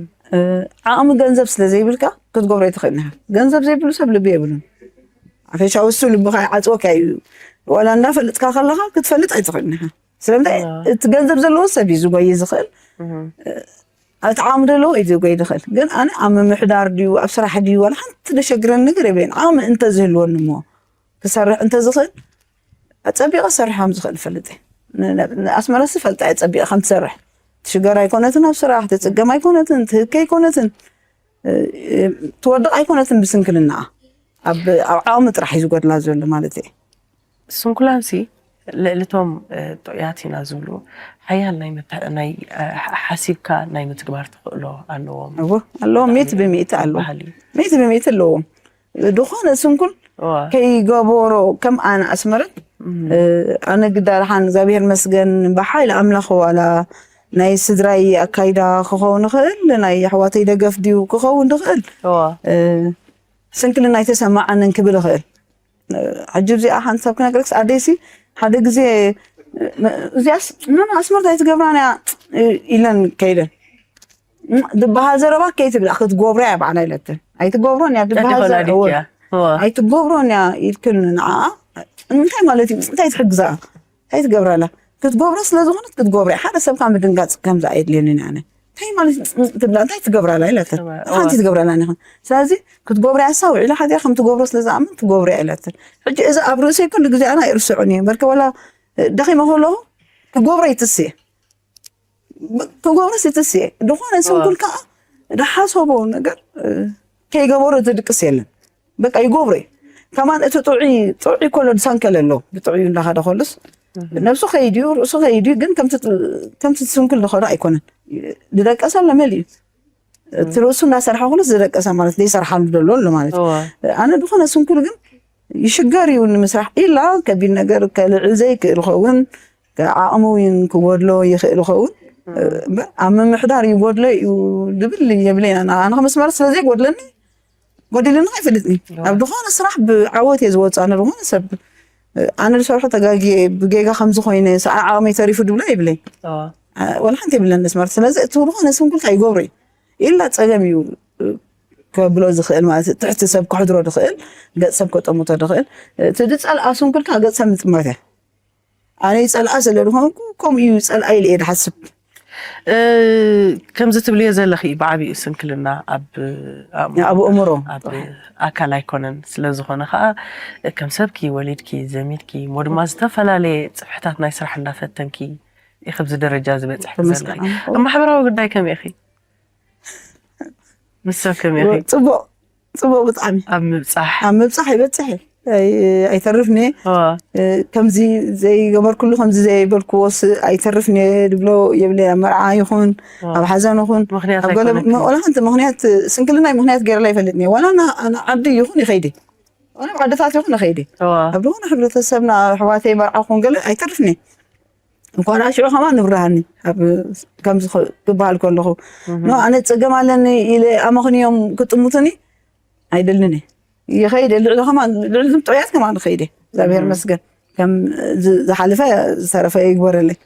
ዓቕሚ ገንዘብ ስለ ዘይብልካ ክትገብሮ ኣይትኽእልን ኢኻ። ገንዘብ ዘይብሉ ሰብ ልቢ የብሉን። ሓፈሻዊ እሱ ልብኻ ይዓፅወካ እዩ። ዋላ እንዳፈለጥካ ከለኻ ክትፈልጥ ኣይትኽእልን ኢኻ። ስለምንታይ እቲ ገንዘብ ዘለዎ ሰብ እዩ ዝጎይ ዝኽእል፣ እቲ ዓቕሚ ዘለዎ እዩ ዝጎይ ዝኽእል። ግን ኣነ ኣብ ምምሕዳር ድዩ ኣብ ስራሕ ድዩ ዋላ ሓንቲ ዘሸግረኒ ነገር የብለይን። ዓቕሚ እንተዝህልወኒ እሞ ክሰርሕ እንተዝኽእል ኣጸቢቐ ክሰርሕ ከም ዝኽእል እፈልጥ እየ። ንኣስመረሲ ፈልጣ እየ ጸቢቐ ከም ትሰርሕ። ትሽገር ኣይኮነትን ኣብ ስራሕ፣ ትጽገም ኣይኮነትን፣ ትህከ ኣይኮነትን፣ ትወድቕ ኣይኮነትን ብስንክልናኣ። ኣብ ዓቕሚ ጥራሕ እዩ ዝጎድላ ዘሎ ማለት እየ። ስንኩላንሲ ልዕሊ እቶም ጥዑያት ኢና ዝብሉ ሓያል ናይ ሓሲብካ ናይ ምትግባር ተኽእሎ ኣለዎም። እዎ ኣለዎም፣ ሚእቲ ብሚእቲ ኣለዎም። ሚእቲ ብሚእቲ ኣለዎም። ዝኾነ ስንኩል ከይገበሮ ከም ኣነ ኣስመረት ኣነ ግዳ ደሓን እግዚኣብሔር መስገን ብሓይሊ ኣምላኽ ዋላ ናይ ስድራይ ኣካይዳ ክኸውን ይኽእል፣ ናይ ኣሕዋተይ ደገፍ ድዩ ክኸውን ዝኽእል፣ ስንክልና ኣይተሰማዓንን ክብል ይኽእል። ሕጂ እዚኣ ሓንቲ ሰብ ክነግረክስ ኣደይሲ ሓደ ግዜ እዚኣስ ምንም ኣስመርት ኣይትገብራን እያ ኢለን ከይደን ዝበሃል ዘረባ ከይትብላ ክትጎብራ እያ ባዕላ ኢለትን ኣይትገብሮን እያ ዝበሃል ዘረባ ኣይትገብሮን እያ ኢልክን ንዓ እንታይ ማለት እዩ እንታይ ትሕግዛ እንታይ ትገብራላ ክትገብሮ ስለ ዝኾነት ክትገብሮ ሓደ ሰብ ካብ ምድንጋፅ ከምዚ ኣየድልየንን ኣነ እንታይ ማለት ትብላ እንታይ ትገብራላ ኢለትን ሓንቲ ትገብራላ ኒኹን ስለዚ ክትገብሮ እያ ሳው ኢላ ሓዚኣ ከም ትገብሮ ስለ ዝኣምን ትገብሮ እያ ኢለትን ሕጂ እዚ ኣብ ርእሰይ ኩሉ ግዜ ኣና ኣይርስዑን እየ በርኪ ወላ ደኺመ ከለኹ ክገብሮ ይትስየ ክገብርስ ይትስየ ዝኾነ ስንኩል ከዓ ዝሓሰቦ ነገር ከይገበሮ ዝድቅስ የለን በቃ ይገብሮ እዩ ከማን እቲ ጥዑይ ጥዑይ ኮሎ ዝሰንከለ ኣሎ ብጥዑይ እንዳኸደ ኮሉስ ነብሱ ከይድዩ ርእሱ ከይድዩ ግን ከምቲ ስንኩል ዝኸዶ ኣይኮነን ዝደቀሰ ኣሎ መል እዩ እቲ ርእሱ እንዳሰርሐ ኩሉስ ዝደቀሰ ማለት ዘይሰርሓሉ ዘሎ ኣሎ ማለት እዩ ኣነ ዝኾነ ስንኩል ግን ይሽገር እዩ ንምስራሕ ኢላ ከቢድ ነገር ከልዕል ዘይክእል ኸውን ዓቕሚ እውን ክጎድሎ ይኽእል ኸውን እምበር ኣብ ምምሕዳር ይጎድሎ እዩ ዝብል የብለይን ኣነ ኣነ ከመስመር ስለ ዘይጎድለኒ ጎዲሉኒ ኣይፈልጥኒ ኣብ ዝኾነ ስራሕ ብዓወት እየ ዝወፅእ ኣነ ዝኾነ ሰብ ኣነ ዝሰርሖ ተጋጊየ ብጌጋ ከምዚ ኮይነ ሰዓ ዓቕመይ ተሪፉ ድብሎ የብለይ ወላ ሓንቲ የብለን መስመር ስለዚ እቲ ዝኾነ ስንኩልካ ይገብሮ እዩ ኢላ ፀገም እዩ ከብሎ ዝኽእል ማለት ትሕቲ ሰብ ክሕድሮ ዝኽእል ገፅ ሰብ ከጠምቶ ዝኽእል እቲ ዝፀልኣ ስንኩልካ ገፅ ሰብ ምጥማት እያ ኣነ ይፀልኣ ስለ ዝኾንኩ ከምኡ እዩ ፀልኣ ኢለ እየ ዝሓስብ ከምዚ ትብልዮ ዘለኺ ብዓብኡ ስንክልና ኣብ ኣብ እምሮ ኣብ ኣካል ኣይኮነን ስለ ዝኾነ ከዓ ከም ሰብኪ ወሊድኪ ዘሚድኪ እሞ ድማ ዝተፈላለየ ፅፍሕታት ናይ ስራሕ እንዳፈተንኪ ኢኺ ኣብዚ ደረጃ ዝበፅሕኪ ዘለኺ ኣብ ማሕበራዊ ጉዳይ ከመይ ኢኺ ምስ ሰብ ከመይ ኢኺ ፅቡቅ ፅቡቅ ብጣዕሚ ኣብ ምብፃሕ ኣብ ምብፃሕ ይበፅሕ እየ ኣይተርፍን እየ ከምዚ ዘይገበርኩሉ ከምዚ ዘይበልክዎስ ኣይተርፍን እየ ድብሎ የብለይ ኣብ መርዓ ይኹን ኣብ ሓዘን ይኹን ወላ ሓንቲ ምክንያት ስንክልናይ ምክንያት ገይረላ ኣይፈልጥን እየ ዋላ ዓዲ ይኹን ይኸይድ እየ ዋላ ዓድታት ይኹን ይኸይድ እየ ኣብ ዝኾነ ሕብረተሰብና ኣሕዋተይ መርዓ ክኹን ገለ ኣይተርፍን እየ እንኳን ሽዑ ከማ ንብርሃኒ ከምዚ ክበሃል ከለኹ ኖ ኣነ ፀገም ኣለኒ ኢለ ኣመኽንዮም ክጥምቱኒ ኣይደልን ይኸይደ ልዕሊ ከማ ልዕሊ ዝም ጥዑያት ከማ ንኸይደ እግዚኣብሔር መስገን ከም ዝሓለፈ ዝተረፈ ይግበረለይ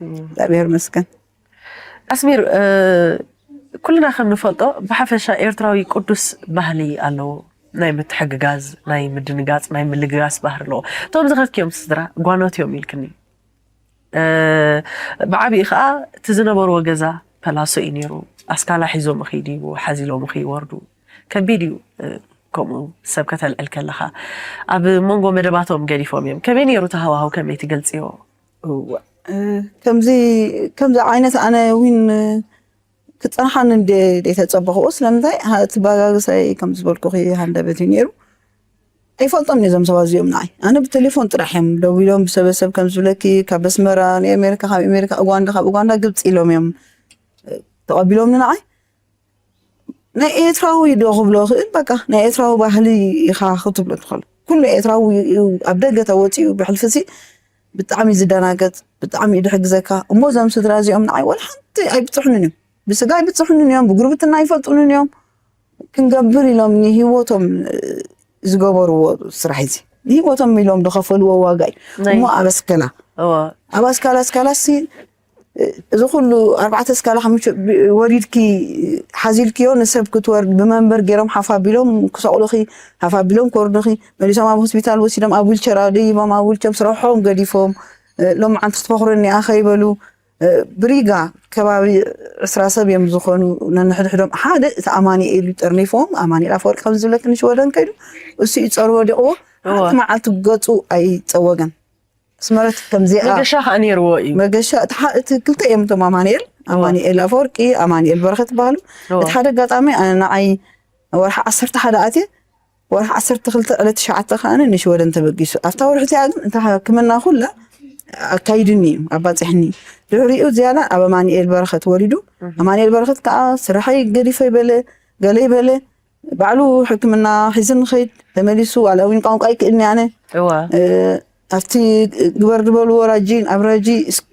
እግዚኣብሔር መስገን ኣስሚር ኩልና ከም ንፈልጦ ብሓፈሻ ኤርትራዊ ቅዱስ ባህሊ ኣለዎ ናይ ምትሕግጋዝ ናይ ምድንጋፅ ናይ ምልግጋስ ባህሪ ኣለዎ እቶም ዝኸፍክዮም ስድራ ጓኖት እዮም ኢልክኒ ብዓብኡ ከዓ እቲ ዝነበርዎ ገዛ ፐላሶ እዩ ነይሩ ኣስካላ ሒዞም ይኸይዱ ሓዚሎም ይወርዱ ከቢድ እዩ ከምኡ ሰብ ከተልዕል ከለኻ ኣብ መንጎ መደባቶም ገዲፎም እዮም። ከመይ ነይሩ እቲ ሃዋህው፣ ከመይ ትገልጽዮ? ከምዚ ከምዚ ዓይነት ኣነ እውን ክፀንሓኒ እንደ ዘይተፀበኽዎ። ስለምንታይ እቲ ባጋግሳይ ከም ዝበልኩኺ ሃንደበት እዩ ነይሩ። ኣይፈልጦም ነዞም ሰባት እዚኦም ንዓይ። ኣነ ብቴሌፎን ጥራሕ እዮም ደዊሎም ብሰበሰብ ከም ዝብለኪ ካብ ኣስመራ ንኣሜሪካ፣ ካብ ኣሜሪካ ኡጋንዳ፣ ካብ ኡጋንዳ ግብፂ ኢሎም እዮም ተቐቢሎምኒ ንዓይ። ናይ ኤርትራዊ ዶ ክብሎ ክእል? በቃ ናይ ኤርትራዊ ባህሊ ኢኻ ክትብሎ ትኽእል። ኩሉ ኤርትራዊ ኣብ ደገ ተወፂኡ ብሕልፊ ሲ ብጣዕሚ ዝደናገፅ፣ ብጣዕሚ እዩ ድሕግዘካ። እሞ እዞም ስድራ እዚኦም ንዓይ ወላ ሓንቲ ኣይብፅሑንን እዮም፣ ብስጋ ኣይብፅሑንን እዮም፣ ብጉርብትና ኣይፈልጡንን እዮም። ክንገብር ኢሎም ንሂወቶም ዝገበርዎ ስራሕ እዚ ንሂወቶም ኢሎም ዝኸፈልዎ ዋጋ እዩ። እሞ ኣብ ኣስከላ ኣብ ኣስካላ ኣስካላ ሲ እዚ ኩሉ ኣርባዕተ ኣስካላ ሓሙሽተ ወሪድኪ ሓዚልክዮ ንሰብ ክትወርድ ብመንበር ገይሮም ሓፍ ኣቢሎም ክሰቕሉኺ፣ ሓፍ ኣቢሎም ከወርዱኺ፣ መሊሶም ኣብ ሆስፒታል ወሲዶም ኣብ ዊልቸር ደይቦም ኣብ ዊልቸር ስርሖም ገዲፎም ሎምዓንቲ ክትፈኽሩኒ እያ ከይበሉ ብሪጋ ከባቢ ዕስራ ሰብ እዮም ዝኾኑ ነንሕድሕዶም። ሓደ እቲ ኣማኑኤል እዩ ጠርኒፍዎም። ኣማኑኤል ኣፈወርቂ ከም ዝብለኪ ንሽወደን ከይዱ እሱ እዩ ጸር ወዲቕዎ። ሓንቲ መዓልቲ ገጹ ኣይጸወገን። ኣስመረት ከምዚኣ መገሻ ከዓ ነይርዎ እዩ። መገሻ እቲ ክልተ እዮም እቶም ኣማኑኤል፣ ኣማኑኤል ኣፈወርቂ፣ ኣማኑኤል በረኸት ይበሃሉ። እቲ ሓደ ኣጋጣሚ ንዓይ ወርሒ ዓሰርተ ሓደ ኣትየ ወርሒ ዓሰርተ ክልተ ዕለት ትሽዓተ ከኣ ንሽወደን ተበጊሱ። ኣብታ ወርሒ እቲኣ ግን እንተ ሕክምና ኩላ ኣካይድኒ እዩ ኣባፅሕኒ። ድሕሪኡ ዝያዳ ኣብ ኣማኑኤል በረኸት ወሊዱ። ኣማኑኤል በረኸት ከዓ ስራሐይ ገዲፈ ይበለ ገለ ይበለ ባዕሉ ሕክምና ሒዝን ኸይድ ተመሊሱ። ዋላ እውን ቋንቋ ይክእልኒ ኣነ ኣብቲ ግበር ዝበልዎ ራጂ ኣብ ራጂ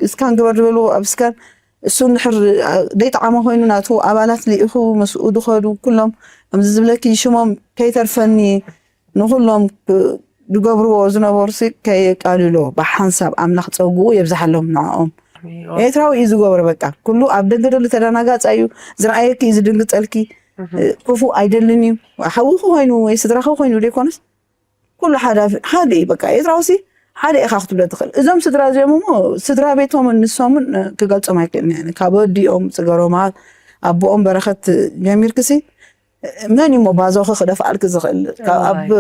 እስካን ግበር ዝበልዎ ኣብ እስካን እሱ እንድሕር ዘይጠዓሞ ኮይኑ ናቱ ኣባላት ልኢኹ ምስኡ ድኸዱ ኩሎም ከምዚ ዝብለኪ ሽሞም ከይተርፈኒ ንኹሎም ዝገብርዎ ዝነበሩሲ ከየቃልሎ ብሓንሳብ ኣምላኽ ፀጉኡ የብዝሓሎም ንዕኦም። ኤርትራዊ እዩ ዝገብሮ በቃ ኩሉ ኣብ ደገ ደሎ ተደናጋፃ እዩ ዝረኣየኪ እዩ ዝድንግፀልኪ ክፉእ ኣይደልን እዩ ሓውኹ ኮይኑ ወይ ስድራኺ ኮይኑ ዘይኮነስ ኩሉ ሓደ ሓደ እዩ በቃ ኤርትራውሲ ሓደ ኢኻ ክትብሎ ትኽእል። እዞም ስድራ እዚኦም እሞ ስድራ ቤቶምን ንሶምን ክገልጾም ኣይክእልን እየ። ካብ ኣዲኦም ጽገሮማ ኣቦኦም በረኸት ጀሚርክሲ መን እሞ ባዞኺ ክደፍኣልክ ዝኽእል ኣብ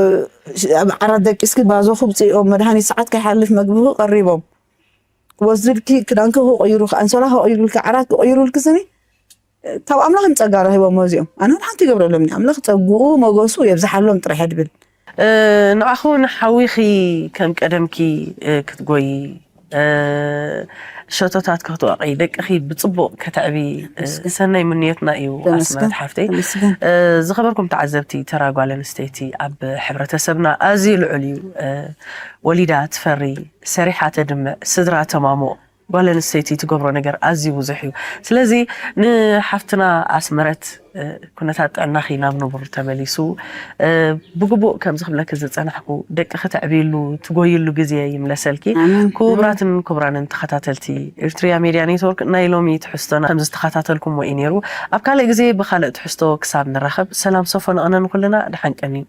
ዓራት ደቂስኪ ባዞ ክብፅኦም መድሃኒት ሰዓት ከይሓልፍ መግቢ ቀሪቦም ክወስድልኪ ክዳንኪ ክቆይሩ ኣንሶላ ክቆይሩልኪ ዓራት ክቆይሩልኪ ስኒ ካብ ኣምላኽ ንጸጋ ረኺቦሞ እዚኦም ኣነ ሓንቲ ይገብረሎም ኣምላኽ ጸግኡ መገሱ የብዝሓሎም ጥራሕ ድብል ንዓኹ ንሓዊኺ ከም ቀደምኪ ክትጎይ ሸቶታት ክትወቒ ደቅኺ ብፅቡቕ ከተዕቢ ሰናይ ምንዮትና እዩ ኣስመረት ሓፍተይ። ዝኸበርኩም ተዓዘብቲ ተራ ጓል ኣንስተይቲ ኣብ ሕብረተሰብና ኣዝዩ ልዑል እዩ። ወሊዳ ትፈሪ፣ ሰሪሓ ተድምዕ፣ ስድራ ተማሙቕ ጓል ኣንስተይቲ ትገብሮ ነገር ኣዝዩ ብዙሕ እዩ። ስለዚ ንሓፍትና ኣስመረት ኩነታት ጥዕናኺ ናብ ንቡር ተመሊሱ ብግቡእ ከምዚ ክብለኪ ዝፀናሕኩ ደቂ ክተዕብይሉ ትጎይሉ ግዜ ይምለሰልኪ። ክቡራትን ክቡራንን ተኸታተልቲ ኤርትሪያ ሜድያ ኔትወርክ ናይ ሎሚ ትሕዝቶና ከምዚ ዝተኸታተልኩሞ እዩ ነይሩ። ኣብ ካልእ ግዜ ብኻልእ ትሕዝቶ ክሳብ ንራኸብ ሰላም ሰፎ ንቐነ ንኩልና ደሓን ቀንዩ።